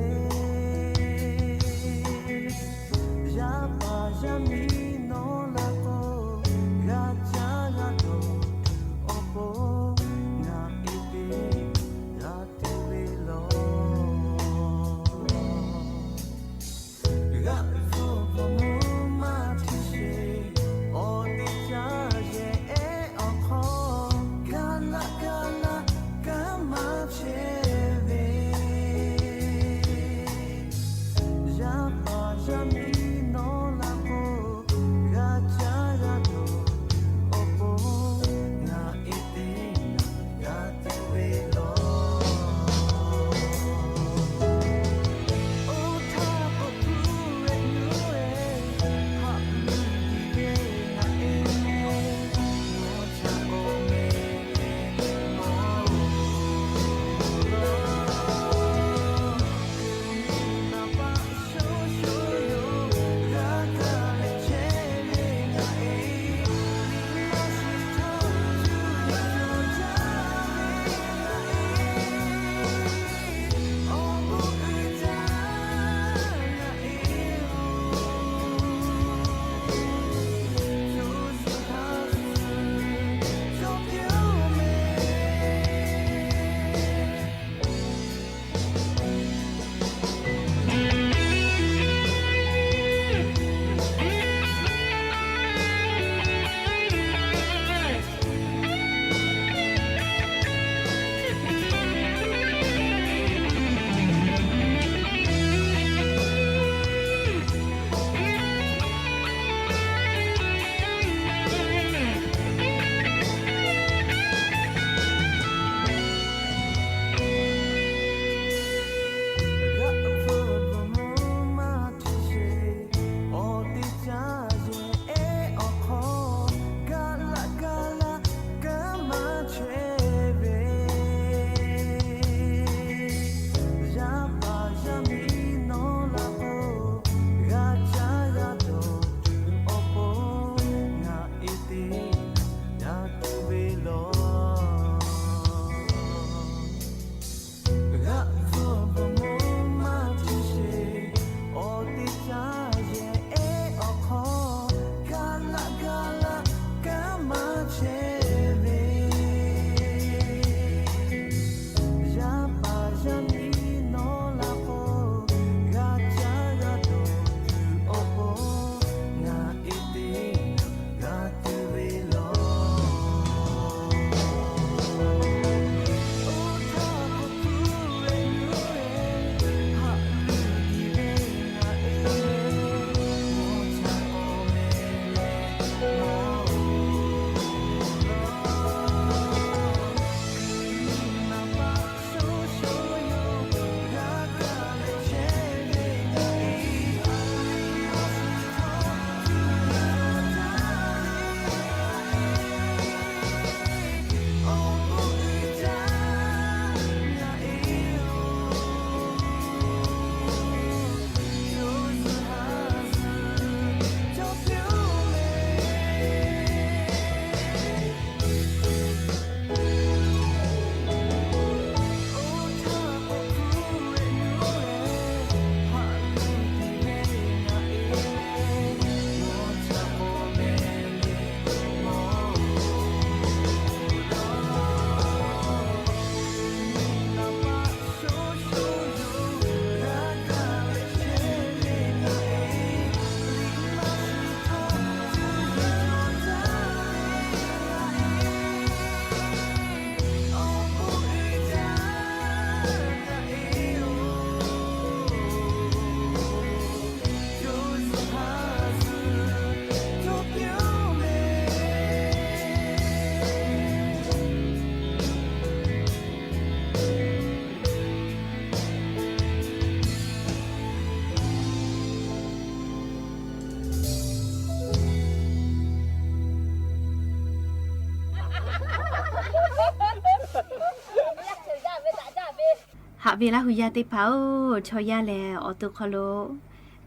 Haꞈ ve Laˇ hu yaˇ teˇ hpaˍ-oˬ, chaw yaˇ lehˬ awˬ to hk'aw lo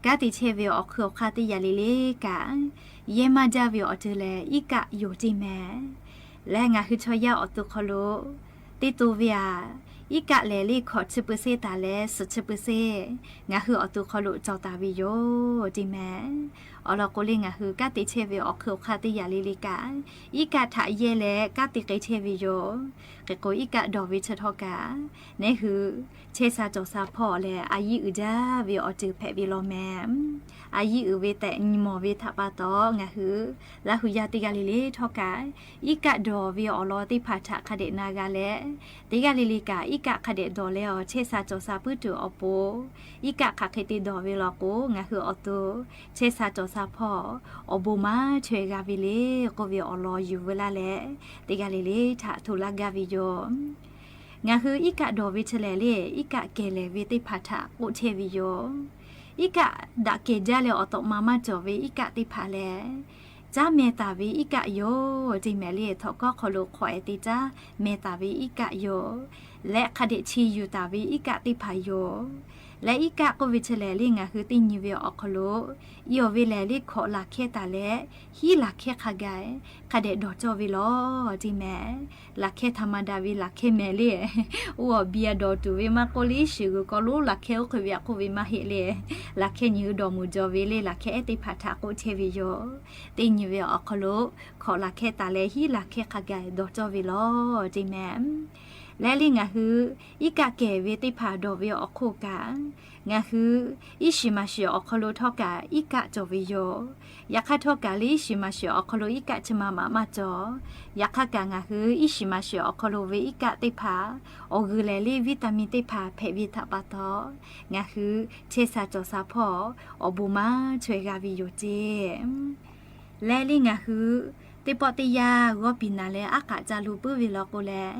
kanˉ te chehˇ ve awˬ hk'eun awˬ hk'aˇ teˇ yanˇ le le kaꞈ, yehˇ maˇ jaˇ ve awˬ ceuˬ lehˬ iˉ kaˆ yoˬ ceˇ mehˍ. Leh ngaˬ hui chaw yaˇ awˬ to hk'aw lo teˇ to ve aꞈ, iˉ kaˆ lehˬ le hkawꞈ chi pu seˉ taˍ leh suhˍ chi pu seˉ ngaˬ hui awˬ to hk'aw lo cawˬ taˍ ve yoˬ ceˇ mehˍ. Awˬ lawn k'o le, ngaˬ hui kanˉ te chehˇ ve awˬ hk'eun awˬ hk'aˇ teˇ yanˇ le le kaꞈ, iˉ kaˆ htaꞈ yehˇ leh kanˉ te k'ai chehˇ ve yoˬ. Hk'e k'o, iˉ kaˆ dawˬ ve chi htawˇ kaꞈ, neˉ hui chehˇ sha cawˬ sha hpawˇ lehˬ, a yiˇ uiˍ jaˇ ve awˬ ceuˬ hpehꞈ ve law mehˍ. A yiˇ uiˍ ve tehꞈ nyi mawˬ ve htaꞈ pa taw, ngaˬ hui Laˇ hu yaˇ teˇ g'aˇ le le htawˇ kaꞈ, iˉ kaˆ dawˬ ve awˬ lawn teˇ hpaˍ htaꞈ hk'a dehꞈ na g'a leh, teˇ g'aˇ le le kaꞈ iˉ kaˆ hk'a dehꞈ dawˬ leh awˬ chehˇ sha cawˬ sha puiˉ tuˬ awˬ pon, iˉ kaˆ hk'aˬ hk'e te dawˬ ve law k'o, ngaˬ hui awˬ to chehˇ sha cawˬ sha hpawˇ awˬ bon maˇ chaweh g'a ve le k'oˆ ve awˬ lawn yuˬ veu laˇ leh, teˇ g'aˇ le le htaꞈ hto laˇ gaˇ ve yoˬ. Ngaˬ hui iˉ kaˆ dawˬ ve chi lehˬ le, iˉ kaˆ kehˬ lehˬ ve teˇ hpaˍ htaꞈ k'oˆ chehˇ ve yoˬ. Iˉ kaˆ daꞈ kehˬ jaˇ leh awˬ tawꞈ ma maˇ cawˬ ve iˉ kaˆ teˇ hpaˍ lehˬ, caˉ meh taˍ ve iˉ kaˆ yoˬ ceˇ mehˍ le. Htawnˍ hkawˇ hk'aw lo hk'awꞈ ehˍ te caˉ meh taˍ ve iˉ kaˆ yoˬ. Leh hk'a dehꞈ chi yuˬ taˍ ve iˉ kaˆ teˇ hpaˍ yoˬ. Leh iˉ kaˆ k'oˆ ve chi lehˬ le, ngaˬ hui teˇ nyi ve awˬ hk'aw lo iˉ awˬ ve lehˬ le hkawꞈ laˬ hkehˇ taˍ leh, hiˉ laˬ hkehˇ hk'a gaˬ hk'a dehꞈ dawˬ cawˇ ve law ceˇ mehˍ. Laˬ hkehˇ htaꞈ ma daꞈ ve laˬ hkehˇ mehˍ le. Oˇ awˬ bi a dawˬ tuˬ ve maˇ k'oˆ le, iˉ shiˍ g'uiˬ k'aw lo laˬ hkehˇ oˇ hk'e ve aꞈ k'oˆ ve maˇ heˆ le. Laˬ hkehˇ nyi hui dawˬ muˬ jaw ve le, laˬ hkehˇ ehˉ teˇ hpaˍ htaꞈ k'oˆ chehˇ ve yoˬ. Teˇ nyi ve awˬ hk'aw lo hkawꞈ laˬ hkehˇ taˍ leh hiˉ laˬ hkehˇ hk'a gaˬ dawˬ cawˇ ve law ceˇ mehˍ. Leh le ngaˬ hui iˉ kaˆ kehˬ ve teˇ hpaˍ dawˬ ve awˬ hk'oˆ kaꞈ, ngaˬ hui iˉ shiˍ maˍ shiˍ awˬ hk'aw lo htawˇ kaꞈ iˉ kaˆ cawˬ ve yoˬ. Yaꞈ hk'aˇ htawˇ kaꞈ le iˉ shiˍ maˍ shiˍ awˬ hk'aw lo iˉ kaˆ chi ma maꞈ maˇ cawˬ. Yaꞈ hk'aˇ kaꞈ ngaˬ hui iˉ shiˍ maˍ shiˍ awˬ hk'aw lo ve iˉ kaˆ teˇ hpaˍ awˬ g'uiˬ lehˬ le vitamin teˇ hpaˍ hpehꞈ ve htaꞈ pa taw, ngaˬ hui chehˇ sha cawˬ sha hpawˇ awˬ bon maˇ chaweh g'a ve yoˬ ceˇ. Leh le ngaˬ hui teˇ pawˆ teˇ yanˇ g'awˇ piˍ naˍ leh aˉ k'aꞈ ca lo puiˉ ve law k'o leh,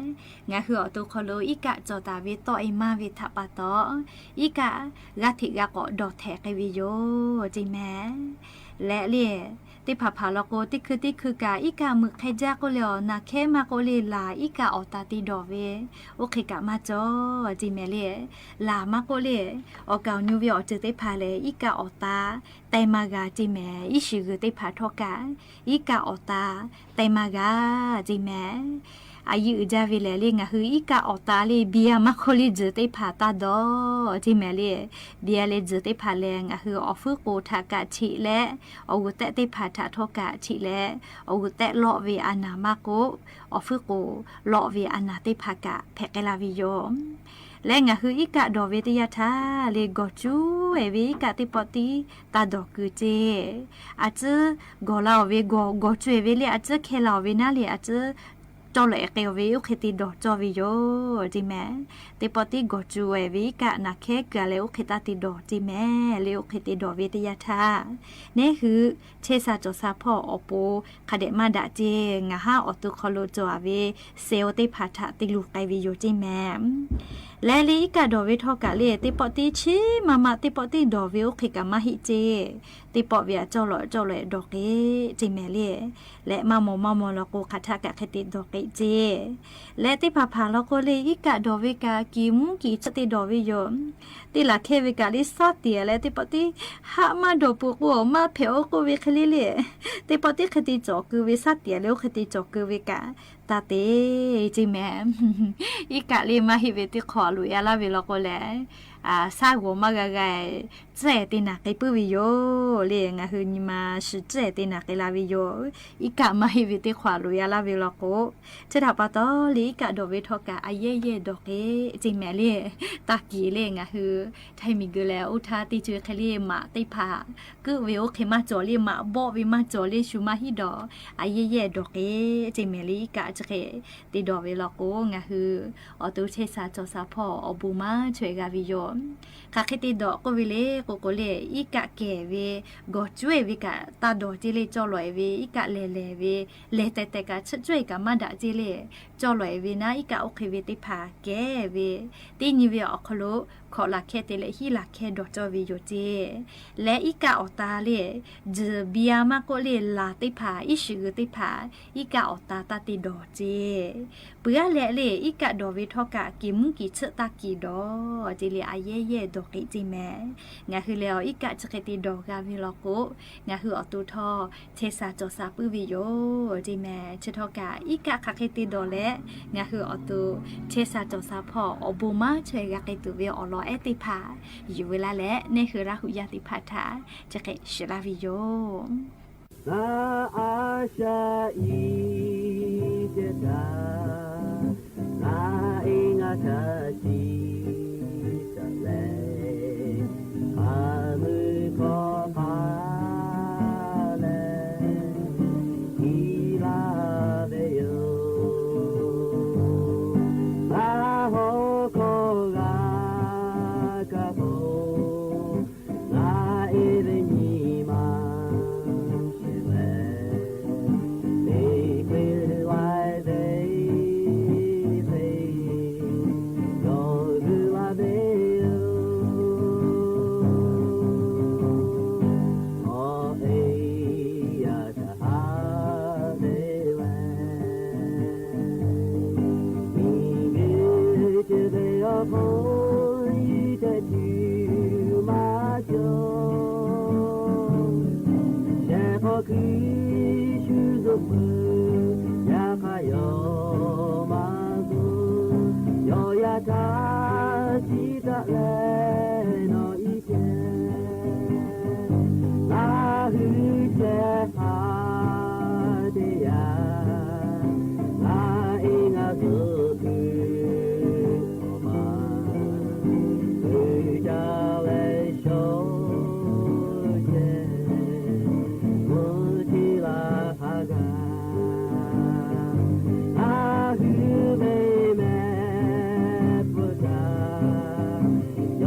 ngaˬ hui awˬ to hk'aw lo iˉ kaˆ cawˬ taˍ ve tawˆ e maˇ ve htaꞈ pa taw, iˉ kaˆ g'aˇ hteꞈ g'a k'awꞈ dawˬ htehꞈ k'ai ve yoˬ ceˇ mehˍ. Leh le teˇ hpaˍ hpaˍ law k'o, teˇ hkui teˇ hkui kaꞈ iˉ kaˆ meuꞈ hk'e jaˇ k'oˆ le, awˬ naˬ hkehˉ maˇ k'oˆ le, laˬ iˉ kaˆ awˬ ta te dawˬ ve oˇ hk'e kaꞈ maˇ cawˬ ceˇ mehˍ le. Laˬ maˇ k'oˆ le, awˬ kaˍ awˬ nyu ve awˬ ceuˬ teˇ hpaˍ lehˬ iˉ kaˆ awˬ ta teh maˇ g'a ceˇ mehˍ. Iˉ shiˍ g'uiˬ teˇ hpaˍ htawˇ kaꞈ iˉ kaˆ awˬ ta teh maˇ g'a ceˇ mehˍ. A yiˇ uiˍ jaˇ ve lehˬ le, ngaˬ hui iˉ kaˆ awˬ ta le biˇ a maˇ hk'oˆ le, tzuhˬ teˇ hpaˍ taˇ dawˬ ceˇ mehˍ le. Biˇ a leh tzuhˬ teˇ hpaˍ lehˬ, ngaˬ hui awˬ fuiˉ k'oˍ htaꞈ kaꞈ cheꞈ leh, awˬ g'uˬ tehˆ teˇ hpaˍ htaꞈ htawˇ kaꞈ cheꞈ leh, awˬ g'uˬ tehˆ lawˆ ve a naˍ maˇ k'oˆ, awˬ fuiˉ k'oˍ lawˆ ve a naˍ teˇ hpaˍ kaꞈ hpehꞈ k'ai la ve yoˬ. Leh ngaˬ hui iˉ kaˆ dawˬ ve teˇ yanˇ htaˇ le, gawˬ cuˇ e ve iˉ kaˆ teˇ pawˆ tiˉ taˇ dawˬ keu ceˇ. A ciˉ gawˬ la awˬ ve, gawˬ cuˇ e ve le a ciˉ hkeh la awˬ ve naˉ le a ciˉ cawˇ lawꞈ e k'ai awˬ ve oˇ hk'e te dawˬ cawˇ ve yoˬ ceˇ mehˍ. Teˇ pawˆ tiˉ gawˬ cuˇ e ve iˉ kaˆ naˬ hkehˉ keu a leh oˇ hk'e taˇ te dawˬ ceˇ mehˍ le. Oˇ hk'e te dawˬ ve teˇ yanˇ htaˇ, neˉ hui chehˇ sha cawˬ sha hpawˇ awˬ pon hk'a dehꞈ maˇ daꞈ ceˇ. Ngaˬ haˉ awˬ to hk'aw lo cawˬ a ve cell teˇ hpaˍ htaꞈ te luˬ k'ai ve yoˬ ceˇ mehˍ. Leh le iˉ kaˆ dawˬ ve htawˇ kaꞈ le, teˇ pawˆ tiˉ chiˉ maˇ maˇ teˇ pawˆ tiˉ dawˬ ve oˇ hk'e kaꞈ maˇ heˆ ceˇ. Teˇ pawˆ ve aꞈ cawˇ lawꞈ cawˇ lawꞈ dawˬ k'ai ceˇ mehˍ le. Leh maˇ mawˬ maˇ mawˬ law k'o, hk'aˬ htaˆ kaꞈ hk'e te dawˬ k'ai ceˇ. Leh teˇ hpaˍ hpaˍ law k'o le, iˉ kaˆ dawˬ ve kaꞈ kiˍ mvuhˇ kiˍ tsuhˆ te dawˬ ve yoˬ. Teˇ laˬ hkehˇ ve kaꞈ le shaˉ tiˍ leh teˇ pawˆ tiˉ haˆ maˇ dawˬ peuˬ k'o, awˬ maˇ hpehꞈ oˇ k'oˆ ve hk'e le le. Teˇ pawˆ tiˉ hk'e te cawˬ keu ve, shaˉ tiˍ leh oˇ hk'e te cawˬ keu ve kaꞈ taˇ te ceˇ mehˍ. Iˉ kaˆ le maˇ heˆ ve teˇ hk'awꞈ loꞈ e a laˇ ve law k'o leh, shaˉ g'awˬ maˇ g'a g'a tcuhˉ e te naˬ k'ai puiˉ ve yoˬ le. Ngaˬ hui nyi ma shiˍ tcuhˉ e te naˬ k'ai la ve yoˬ. Iˉ kaˆ maˇ heˆ ve teˇ hk'awꞈ loꞈ e a laˇ ve law k'o, chi htaꞈ pa taw le iˉ kaˆ dawˬ ve htawˇ kaꞈ a yehˇ yehˇ dawˬ k'ai ceˇ mehˍ le. Taˇ kiˍ le ngaˬ hui htaiˇ miˬ guiˬ leh oˇ htaˇ teˇ co e hk'e le maꞈ teˇ hpaˍ keuˆ ve oˇ hk'e maˇ cawˬ le, maꞈ bawˆ ve maˇ cawˬ le, shu maˇ hiˉ dawˬ, a yehˇ yehˇ dawˬ k'ai ceˇ mehˍ le. Iˉ kaˆ chi hk'e te dawˬ ve law k'o, ngaˬ hui awˬ to chehˇ sha cawˬ sha hpawˇ awˬ bon maˇ chaweh g'a ve yoˬ. Hk'aˬ hk'e te dawˬ k'oˆ ve le k'o k'o le, iˉ kaˆ kehˬ ve gawˬ cuˇ e ve kaꞈ taˇ dawˬ ceˇ le, cawˇ lawꞈ e ve iˉ kaˆ lehˬ lehˬ ve lehˬ tehˬ tehˬ kaꞈ tsuhˆ cuˇ e kaꞈ maˇ daꞈ ceˇ le. Cawˇ lawꞈ e ve naˉ iˉ kaˆ oˇ hk'e ve teˇ hpaˍ kehˬ ve, teˇ nyi ve awˬ hk'aw lo hkawꞈ laˬ hkeh te leh hiˉ laˬ hkeh dawˬ cawˇ ve yoˬ ceˇ. Leh iˉ kaˆ awˬ ta le, tzuhˬ biˇ a maˇ k'oˆ le, laˬ teˇ hpaˍ iˉ shiˍ g'uiˬ teˇ hpaˍ iˉ kaˆ awˬ ta taˇ te dawˬ ceˇ. Peuˬ aˉ leh le, iˉ kaˆ dawˬ ve htawˇ kaꞈ kiˬ mvuhˇ kiˬ tsuhˆ taˇ kiˬ dawˬ ceˇ le, a yehˇ yehˇ dawˬ k'eꞈ ceˇ mehˍ. Ngaˬ hui lehˬ iˉ kaˆ chi hk'e te dawˬ g'a ve law k'o, ngaˬ hui awˬ to htawˇ chehˇ sha cawˬ sha puiˉ ve yoˬ ceˇ mehˍ. Chi htawˇ kaꞈ iˉ kaˆ hk'aˬ hk'e te dawˬ leh, ngaˬ hui awˬ to chehˇ sha cawˬ sha hpawˇ awˬ bon maˇ chaweh g'a k'ai tuˬ ve awˬ lawn ehˉ teˇ hpaˍ yuˬ ve laˇ leh, neˇ hui Laˇ huˍ yaˇ teˇ hpaˍ htaꞈ chi hk'e shiˍ laˇ ve yoˬ. Ngaˬ a shaꞈ i ceh htaꞈ, ngaˬ e ngaˬ shaꞈ shiˍ shaꞈ leh, a mui hkawˇ hk'a leh, i laˇ ve yoˬ. Ngaˬ hawˉ hkawˇ g'a kaˇ k'o, ngaˬ e ve nyi ma sheˍ leh, teˇ hkui laiˉ ve hk'e yawˇ hui laˇ ve yoˬ. Awˬ e yaˇ htaꞈ haꞈ ve leh, miˬguiˬ ceuˬ ve awˬ hk'aw lo yawˇ htehꞈ tuˬ maˇ cawˬ. Shehˍ hk'aw hkui shu zuhˆ peuˬ, yaꞈ hk'aˇ yawˇ maˇ zuhˆ. Yawˇ yaˇ htaꞈ ciˉ taˆ leh nawˬ iˉ ceh, ngaˬ hui ceh hk'a teˇ yanˇ, ngaˬ e ngaˬ zuhˆ tuˬ awˬ ma, uiˍ jaˇ leh shaw ceh, mvuhˇ tiˉ laˇ hk'a gaˬ. Ngaˬ hui ve mehˆ hpfuhˇ htaꞈ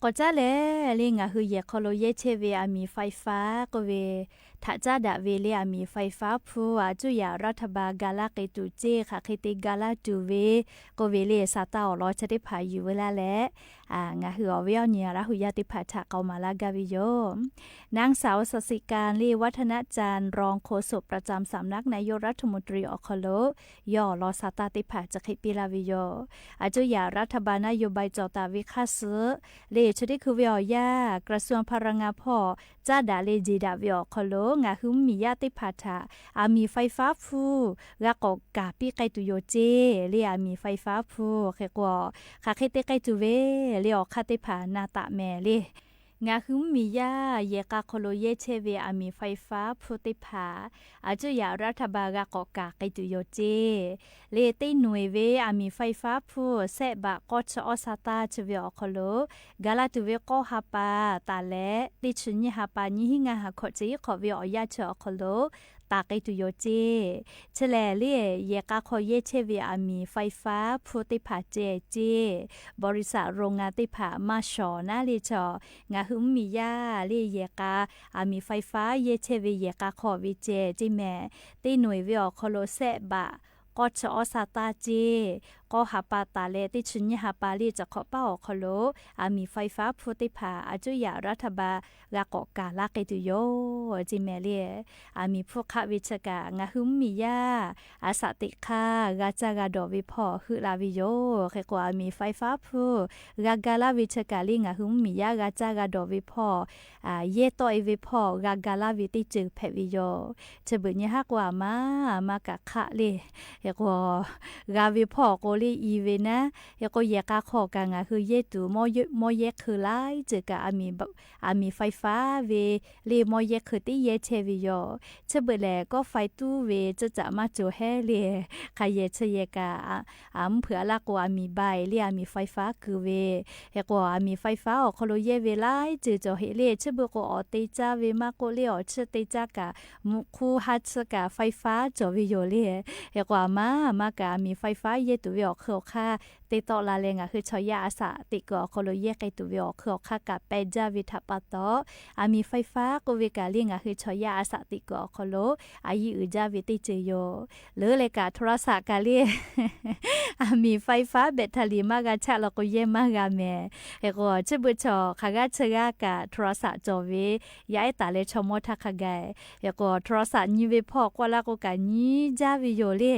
K'awꞈ caˉ leh le, ngaˬ hui yehˬ hk'aw lo yehˇ chehˇ ve aˬ miˍ ไฟฟ้า k'oˆ ve htaꞈ caˉ daꞈ ve le, aˬ miˍ ไฟฟ้า hpu aˬ cuˇ yaꞈ raˇ htaˇ ba ga laˇ k'ai tuˬ ceˇ, hk'aˬ hk'e te ga laˇ tuˬ ve k'oˆ ve le, sa taˇ awˬ lawn chi teˇ hpaˍ yuˬ veu laˇ leh, ngaˬ hui awˬ viˉ awˬ nyi Laˇ hu yaˇ teˇ hpaˍ htaꞈ k'aoˍ maˍ laˇ gaˇ ve yoˬ. นางสาว ศศิการ le, วัฒนจันทร์ รองโฆษกประจำสำนักนายกรัฐมนตรี awˬ hk'aw lo yawˇ awˬ lawn sa taˇ teˇ hpaˍ chi hk'e piˇ laˇ ve yoˬ. Aˬ cuˇ yaꞈ raˇ htaˇ ba naˇ yoˬ ba cawˬ taˍ ve hk'aˇ suh le, chi teˇ hkui ve awˬ yanˇ กระทรวงพลังงาน hpawˇ caˉ daꞈ le jeˬ daꞈ ve awˬ hk'aw lo ngaˬ hui mvuhˇ miˬ yaˇ teˇ hpaˍ htaꞈ aˬ miˍ ไฟฟ้า hpu g'a k'awꞈ kaˍ piˇ k'ai tuˬ yoˬ ceˇ le, aˬ miˍ ไฟฟ้า hpu hk'e k'o, hk'aˬ hk'e te k'ai tuˬ ve le, awˬ hk'aˇ teˇ hpaˍ na taˍ mehˍ le. Ngaˬ hui mvuhˇ miˬ yaˇ yehˬ k'a hk'aw lo yehˇ chehˇ ve aˬ miˍ ไฟฟ้า hpu teˇ hpaˍ aˬ cuˇ yaꞈ raˇ htaˇ ba g'a k'awꞈ kaˍ k'ai tuˬ yoˬ ceˇ le. Teˇ noeˬ ve aˬ miˍ ไฟฟ้า hpu sehˆ baꞈ k'awˇ chi awˇ sa taˇ chi ve awˬ hk'aw lo ga laˇ tuˬ ve k'awˇ ha pa taˍ leh teˇ chi nyiˇ ha pa nyiˇ hinˉ ngaˇ ha hkawꞈ chi iˉ hk'awꞈ ve awˬ yanˇ chi awˬ hk'aw lo taˍ k'ai tuˬ yoˬ ceˇ. Chi lehˬ le, yehˬ k'a hk'aw yehˇ chehˇ ve aˬ miˍ ไฟฟ้า hpu teˇ hpaˍ ceh ceˇ, บริษัท โรงงาน teˇ hpaˍ maˇ shawˍ naˉ le chaw, ngaˬ hui mvuhˇ miˬ yaˇ le yehˬ k'a aˬ miˍ ไฟฟ้า yehˇ chehˇ ve yehˬ k'a hk'aw ve ceh ceˇ mehˍ. Teˇ noeˬ ve awˬ hk'aw lo sehˆ baꞈ k'awˇ chi awˇ sa taˇ ceˇ, k'awˇ ha pa taˍ leh teˇ chi nyiˇ ha pa le chi hk'awꞈ paˉ awˬ hk'aw lo aˬ miˍ ไฟฟ้า hpu teˇ hpaˍ aˬ cuˇ yaꞈ raˇ htaˇ ba g'a k'awꞈ kaˍ laˇ k'ai tuˬ yoˬ ceˇ mehˍ le. Aˬ miˍ hpu hk'aˆ ve chi kaꞈ ngaˬ hui mvuhˇ miˬ yaˇ aˬ saꞈ teꞈ hk'aˇ g'a caˇ g'a dawˬ ve hpawˇ heuˆ la ve yoˬ. Hk'e k'o, aˬ miˍ ไฟฟ้า hpu g'a ga laˇ ve chi kaꞈ le, ngaˬ hui mvuhˇ miˬ yaˇ g'a caˇ g'a dawˬ ve hpawˇ, yehˇ tawˆ e ve hpawˇ g'a ga laˇ ve teˇ ceuˬ hpehꞈ ve yoˬ. Chi beuꞈ nyi haˉ k'o, aˬ ma aˬ ma kaꞈ hk'aˆ le. Hk'e k'o, g'a ve hpawˇ awˬ k'o le i ve naˉ, hk'e k'o yehˬ k'a hk'aw kaꞈ ngaˬ hui yehˇ tuˬ mawˇ yehˇ hk'eu laiˉ ceuˬ kaꞈ aˬ miˍ ไฟฟ้า ve le mawˇ yehˇ hk'eu teˉ yehˇ chehˇ ve yoˬ. Chi beuꞈ lehˬ, kawˆ faiˇ tuˉ ve ceuˬ caꞈ maˇ cawˬ hehˉ le. Hk'aˬ yehˬ chi yehˬ kaꞈ mvuhˇ hpeuꞈ a laˇ k'o, aˬ miˍ ใบ le aˬ miˍ ไฟฟ้า kuiˬ ve, hk'e k'o aˬ miˍ ไฟฟ้า awˬ hk'aw lo yehˇ ve laiˉ ceuˬ cawˬ heꞈ le. Chi beuꞈ k'o, awˬ te caˇ ve maˇ k'oˆ le, awˬ chiˇ te caˇ kaꞈ, mvuhꞈ hk'u ha chiˇ kaꞈ ไฟฟ้า cawˬ ve yoˬ le. Hk'e k'o, aˬ ma aˬ ma kaꞈ aˬ miˍ ไฟฟ้า yehˇ tuˬ ve awˬ hk'ui awˬ hk'aˇ te tawˆ la leh, ngaˬ hui chaw yaˇ aˬ saꞈ teꞈ kuiˬ awˬ hk'aw lo yehˇ k'ai tuˬ ve awˬ hk'ui awˬ hk'aˇ kaꞈ peh jaˇ ve htaꞈ pa taw, aˬ miˍ ไฟฟ้า k'oˆ ve kaꞈ le ngaˬ hui chaw yaˇ aˬ saꞈ teꞈ kuiˬ awˬ hk'aw lo a yiˇ uiˍ jaˇ ve teˇ ceuˬ yoˬ. Leuˉ leh kaꞈ โทรศัพท์ kaꞈ le aˬ miˍ ไฟฟ้า แบตเตอรี่ maˇ g'a chaˆ law k'o, yehˇ maˇ g'a mehˍ. Hk'e k'o, chi beuꞈ chaw hk'aˬ g'aˇ chi g'aˇ kaꞈ โทรศัพท์ cawˬ ve yaˇ ehˉ taˍ leh chaw mawˇ htaˇ hk'a gaˬ. Hk'e k'o, โทรศัพท์ nyi ve hpawˇ k'oˆ laˇ k'o kaꞈ nyi jaˇ ve yoˬ le.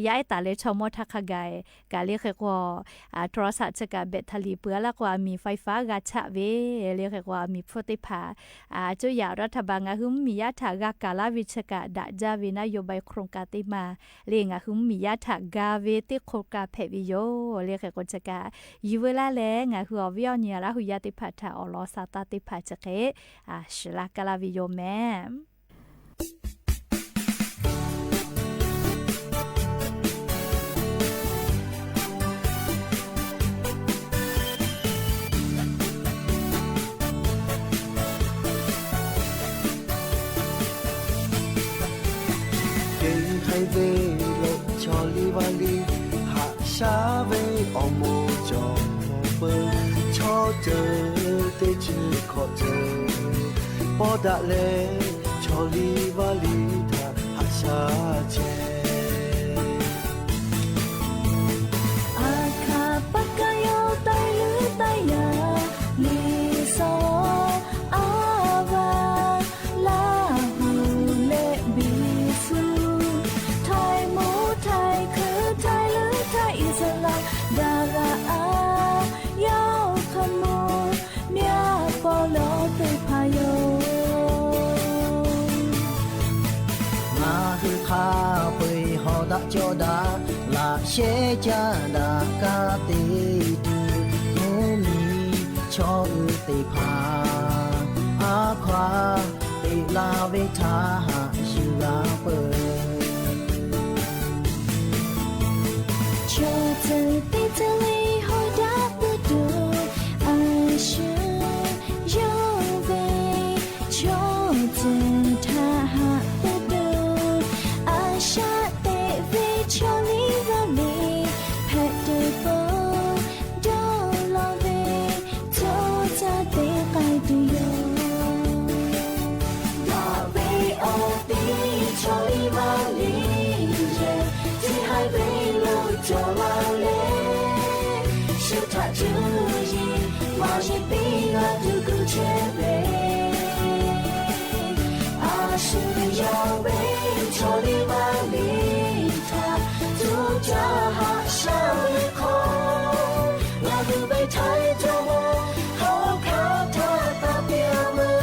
Yaˇ ehˉ taˍ leh chaw mawˇ htaˇ hk'a gaˬ kaꞈ le. Hk'e k'o, โทรศัพท์ chi kaꞈ แบตเตอรี่ peuˬ a laˇ k'o, aˬ miˍ ไฟฟ้า g'a chaˆ ve le. Hk'e k'o, aˬ miˍ hpfuhˇ teˇ hpaˍ aˬ cuˇ yaꞈ raˇ htaˇ ba ngaˬ hui mvuhˇ miˬ yaˇ htaꞈ g'a kaˍ laˇ ve chi kaꞈ daꞈ jaˇ ve นโยบาย โครงการ teˇ maˬ le, ngaˬ hui mvuhˇ miˬ yaˇ htaꞈ ga ve teˇ โครงการ hpehꞈ ve yoˬ le. Hk'e k'o, chi kaꞈ yuˬ veu laˇ leh ngaˬ hui awˬ viˉ awˬ nyi Laˇ hu yaˇ teˇ hpaˍ htaꞈ awˬ lawn sa taˇ teˇ hpaˍ chi hk'e shiˍ laˇ kaˇ laˇ ve yoˬ mehˍ. Teˇ htaiˇ ve lo chaw liˇ vaˇ liˇ haꞈ shaˉ ve awˬ moˍ cawˬ peuˬ. Chaw ceuˬ teˇ chi hkawꞈ ceuˬ pawˇ daꞈ leh, chaw liˇ vaˇ liˇ htaꞈ haꞈ shaˉ chehˇ. Aˬ hkaˍ paˇ kaˇ yawˇ taiˇ leuˉ taiˇ yaꞈ liꞈ saw aˉ vaˇ Laˇ hu leh biˇ suh, htaiˍ moˍ htaiˍ hkui htaiˇ leuˉ htaiˇ Iˉsaˍreˍlaˆ daꞈ g'a a yaˇ oˇ hk'a mawˇ myaˇ paw lawˬ teˇ hpaˍ yoˬ. Ngaˬ hui hk'a peu-eˬ hawˬ daꞈ cawˇ daꞈ laꞈ shehˉ caˇ daꞈ kaˇ te tuˬ, mvuhˇ miˬ chaw uiˍ teˇ hpaˍ a hkaw-a teꞈ la ve htaꞈ haꞈ yuˬ g'a peuˬ. Chaw ceuˬ teˇ ceuˬ le hawˉ daꞈ peuˬ tuˬ, a shu yawˇ ve chaw ceuˬ htaꞈ haꞈ peuˬ tuˬ, a shaꞈ teꞈ ve chaw liˇ vaˇ liˇ hpehꞈ tuˬ peuˬ. Dawˇ law ve chaw Cuˇ yiˍ maˇ yiˍ piˇ laˇ tuˬ kuˬ chehˇ ve, a shu yawˇ ve chaw liˇ vaˇ liˇ htaꞈ cuˇ caˇ haꞈ shaˉ ve hk'aw, ngaˬ hui ve Htaiˍ jawˇ mawˇ hk'aˬ hk'aˇ htaꞈ taˇ piˇ a meuˇ.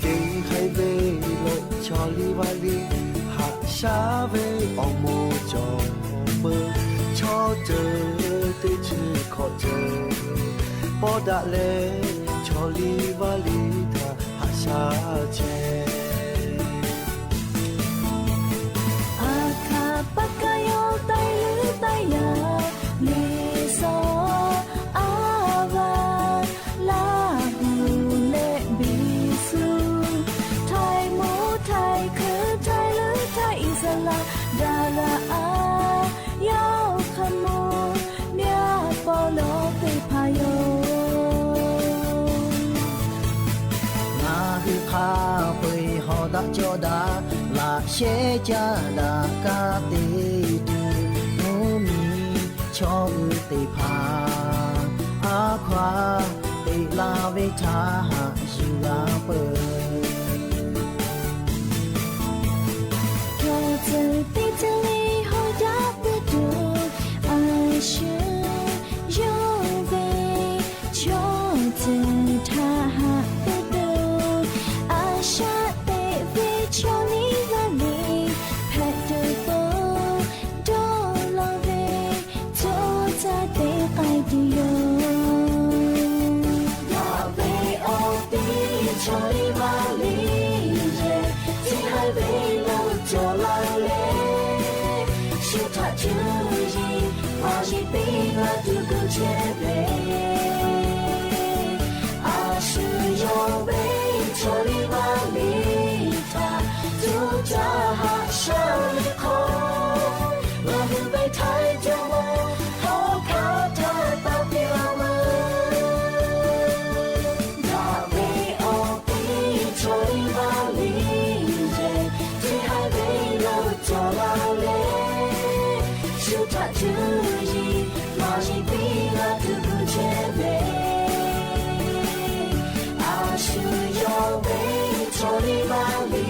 Teˇ haiˬ ve lo chaw liˇ vaˇ liˇ haꞈ shaˉ ve awˬ moˍ cawˬ peuˬ. Chaw ceuˬ teˇ chi hkawꞈ ceuˬ pawˆ daꞈ leh, chaw liˇ vaˇ liˇ htaꞈ haꞈ shaˉ chehˇ. A hkaˇ paˇ kaˇ yawˇ taiˇ leuˉ taiˇ yaꞈ, neˇ saw a vaˇ laˇ huˍ leh biˇ suh, htaiˍ moˍ htaiˍ hkui htaiˍ leuˉ htaiˍ Iˉsaˍreˍlaˆ daꞈ laꞈ a yawˇ hk'a mawˬ myaˇ paw lawˬ teˇ hpaˍ yoˬ. Ngaˬ hui hk'a peu-eˬ hawˬ daꞈ cawˇ daꞈ laꞈ shehˉ caˇ daꞈ kaˇ te tuˬ, mvuhˇ miˬ chaw hui teˇ hpaˍ a hkaw aˬ teꞈ la ve htaꞈ haꞈ yuˬ g'a peuˬ. Chaw ceuˬ teˇ ceuˬ le hawˉ jaˇ peuˬ tuˬ, a shu yawˇ ve chaw ceuˬ htaꞈ haꞈ peuˬ tuˬ, a shaꞈ teꞈ ve chaw liˇ vaˇ liˇ hpehꞈ tuˬ peuˬ. Dawˇ law ve co caˇ teˇ k'ai tuˬ yoˬ. Daꞈ ve awˬ tiˇ chaw liˇ vaˇ liˇ yehˬ, teˇ haiˬ ve lo cawˬ la leh, shu htaꞈ cuˇ yiˍ maˇ yiˍ piˇ laˇ tuˬ kuˬ chehˇ ve, a shu yawˇ ve chaw liˇ vaˇ liˇ htaꞈ cuˇ caˇ haꞈ shaˉ ve hk'aw, ngaˬ hui ve Htaiˍ jawˇ mawˇ hk'aˬ hk'aˇ htaꞈ taˇ piˇ a meuˇ. Daꞈ ve awˬ tiˇ chaw liˇ vaˇ liˇ yehˬ, teˇ haiˬ ve lo cawˬ la leh, shu htaꞈ cuˇ yiˍ maˇ yiˍ piˇ laˇ tuˬ kuˬ chehˇ ve, a shu yawˇ ve chaw liˇ vaˇ liˇ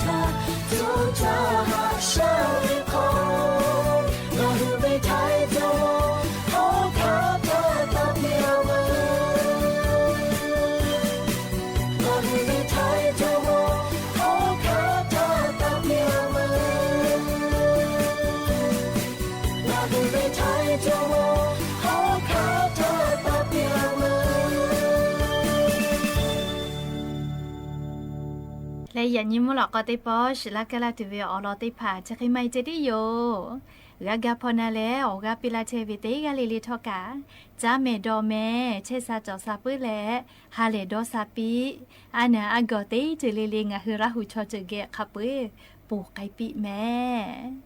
htaꞈ cuˇ caˇ haꞈ shaˉ ve hk'aw, ngaˬ hui ve Htaiˍ jawˇ mawˇ hk'aˬ hk'aˇ htaꞈ taˇ piˇ a meuˇ. Ngaˬ hui ve Htaiˍ jawˇ mawˇ hk'aˬ hk'aˇ htaꞈ taˇ piˇ a meuˇ. Ngaˬ hui ve Htaiˍ jawˇ mawˇ hk'aˬ hk'aˇ htaꞈ taˇ piˇ a meuˇ. Leh yaꞈ nyi mvuhˇ lawꞈ k'aw teˇ pawˆ shiˍ laˇ kaˇ laˇ tuˬ ve awˬ lawn teˇ hpaˍ chi hk'e maˇ heˆ ceh tiˉ yoˬ. G'a ga hpaw na leh awˬ g'aˇ piˇ laˇ chehˇ ve teˇ g'aˇ le le htawˇ kaꞈ, caˉ mehˍ dawˬ mehˍ chehˇ sha cawˬ sha puiˉ leh, ha lehˬ dawˇ sha piˇ. A naˬ a gawˬ teˇ ceuˬ le le ngaˬ hui Laˇ huˍ chaw ceuˬ geh hk'a peu-eˬ ponˬ k'ai piˇ mehˍ.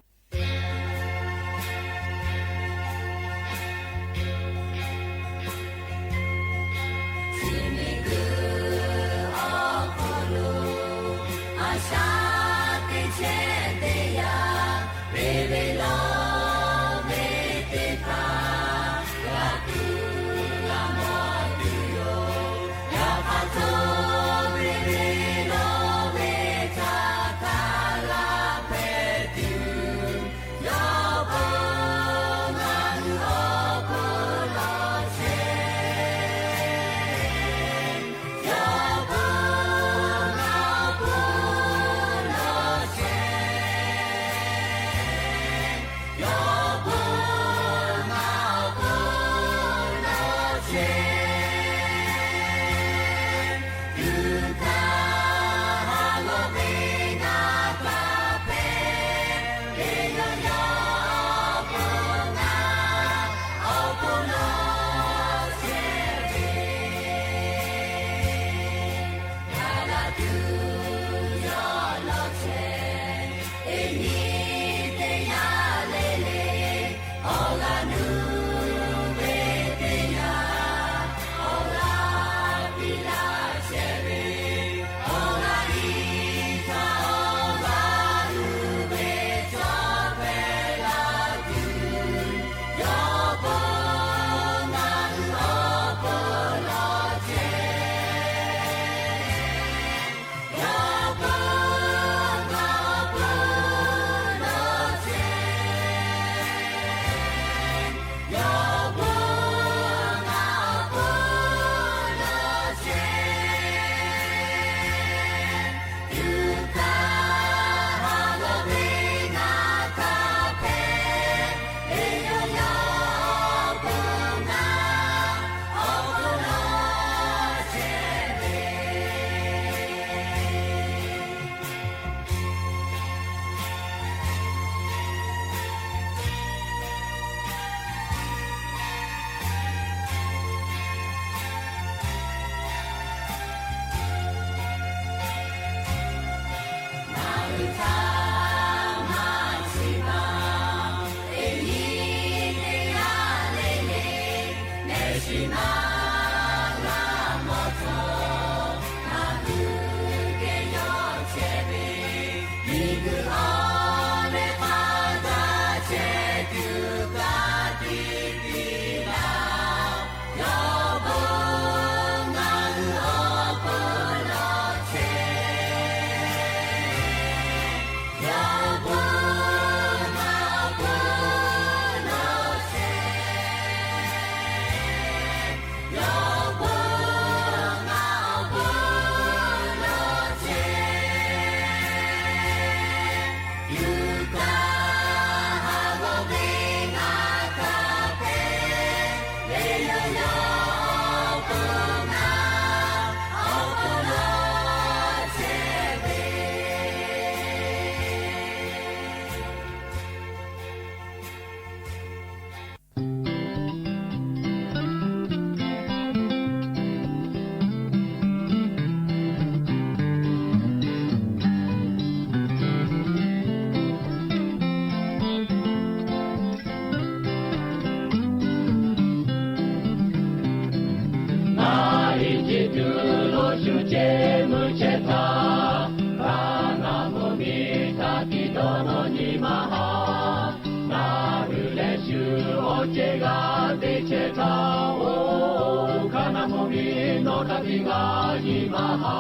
Ceh g'a te chehˇ htaˇ, oˇ hkaˇ naˆ mvuhˇ miˬ nawˬ htaꞈ tiˉ ngaˬ nyi ma ha.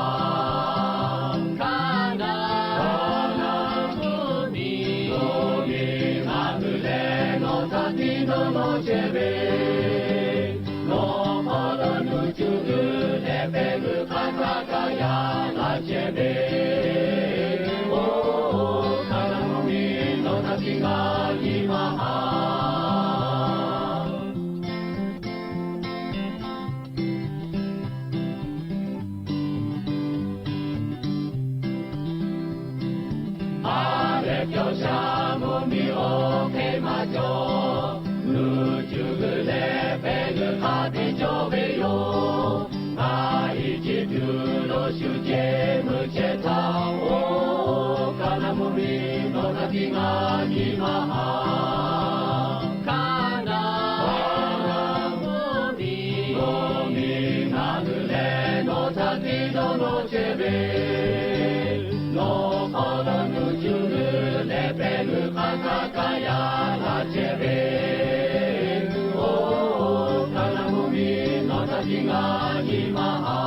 Hkaˇ naˆ mvuhˇ miˬ, mvuhˇ miˬ ngaˬ hui leh nawˬ htaꞈ tiˉ dawˇ nawˇ chehˇ ve, nawˬ hk'aw lo nuˇ cuˬ g'uiˬ leh pehˬ g'uiˬ hk'a htaˇ kaꞈ yaꞈ la chehˇ ve, oˇ hkaˇ naˆ mvuhˇ miˬ nawˬ htaꞈ tiˉ ngaˬ nyi ma ha. Ha lehˬ pyawˇ sha mvuhˇ miˬ oˇ hk'e maˇ cawˬ, nuˇ cuˬ g'uiˬ leh pehˬ g'uiˬ hk'a te cawˬ ve yoˬ. Ngaˬ Eˇjiˇtuꞈ lo shu ceˇ meuˇ chehˇ htaˇ, oˇ hkaˇ naˆ mvuhˇ miˬ nawˬ htaꞈ tiˉ ngaˬ nyi ma ha. Hkaˇ naˆ mvuhˇ miˬ, mvuhˇ miˬ ngaˬ hui leh nawˬ htaꞈ tiˉ dawˇ nawˇ chehˇ ve, nawˬ hk'aw lo nuˇ cuˬ g'uiˬ leh pehˬ g'uiˬ hk'a htaˇ kaꞈ yaꞈ la chehˇ ve, oˇ hkaˇ naˆ mvuhˇ miˬ nawˬ htaꞈ tiˉ ngaˬ nyi ma ha.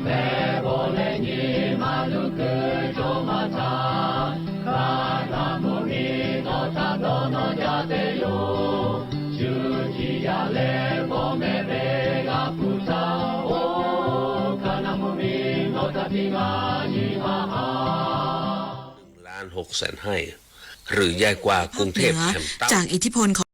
Pehˬ bawˬ leh nyi ma luˬ kuiˬ cawˬ maˇ htaˇ, hkaˇ naˆ mvuhˇ miˬ nawˬ htaꞈ dawˇ nawˇ jaˇ te yoˬ. Shu ciˍ yaˇ leh mawˬ mehˆ ve g'a hpuˇ htaˇ, oˇ hkaˇ naˆ mvuhˇ miˬ nawˬ htaꞈ tiˉ ngaˬ nyi ma ha. หนึ่งล้านหกแสนไร่ หรือย่ายกว่า กรุงเทพฯ จากอิทธิพลของ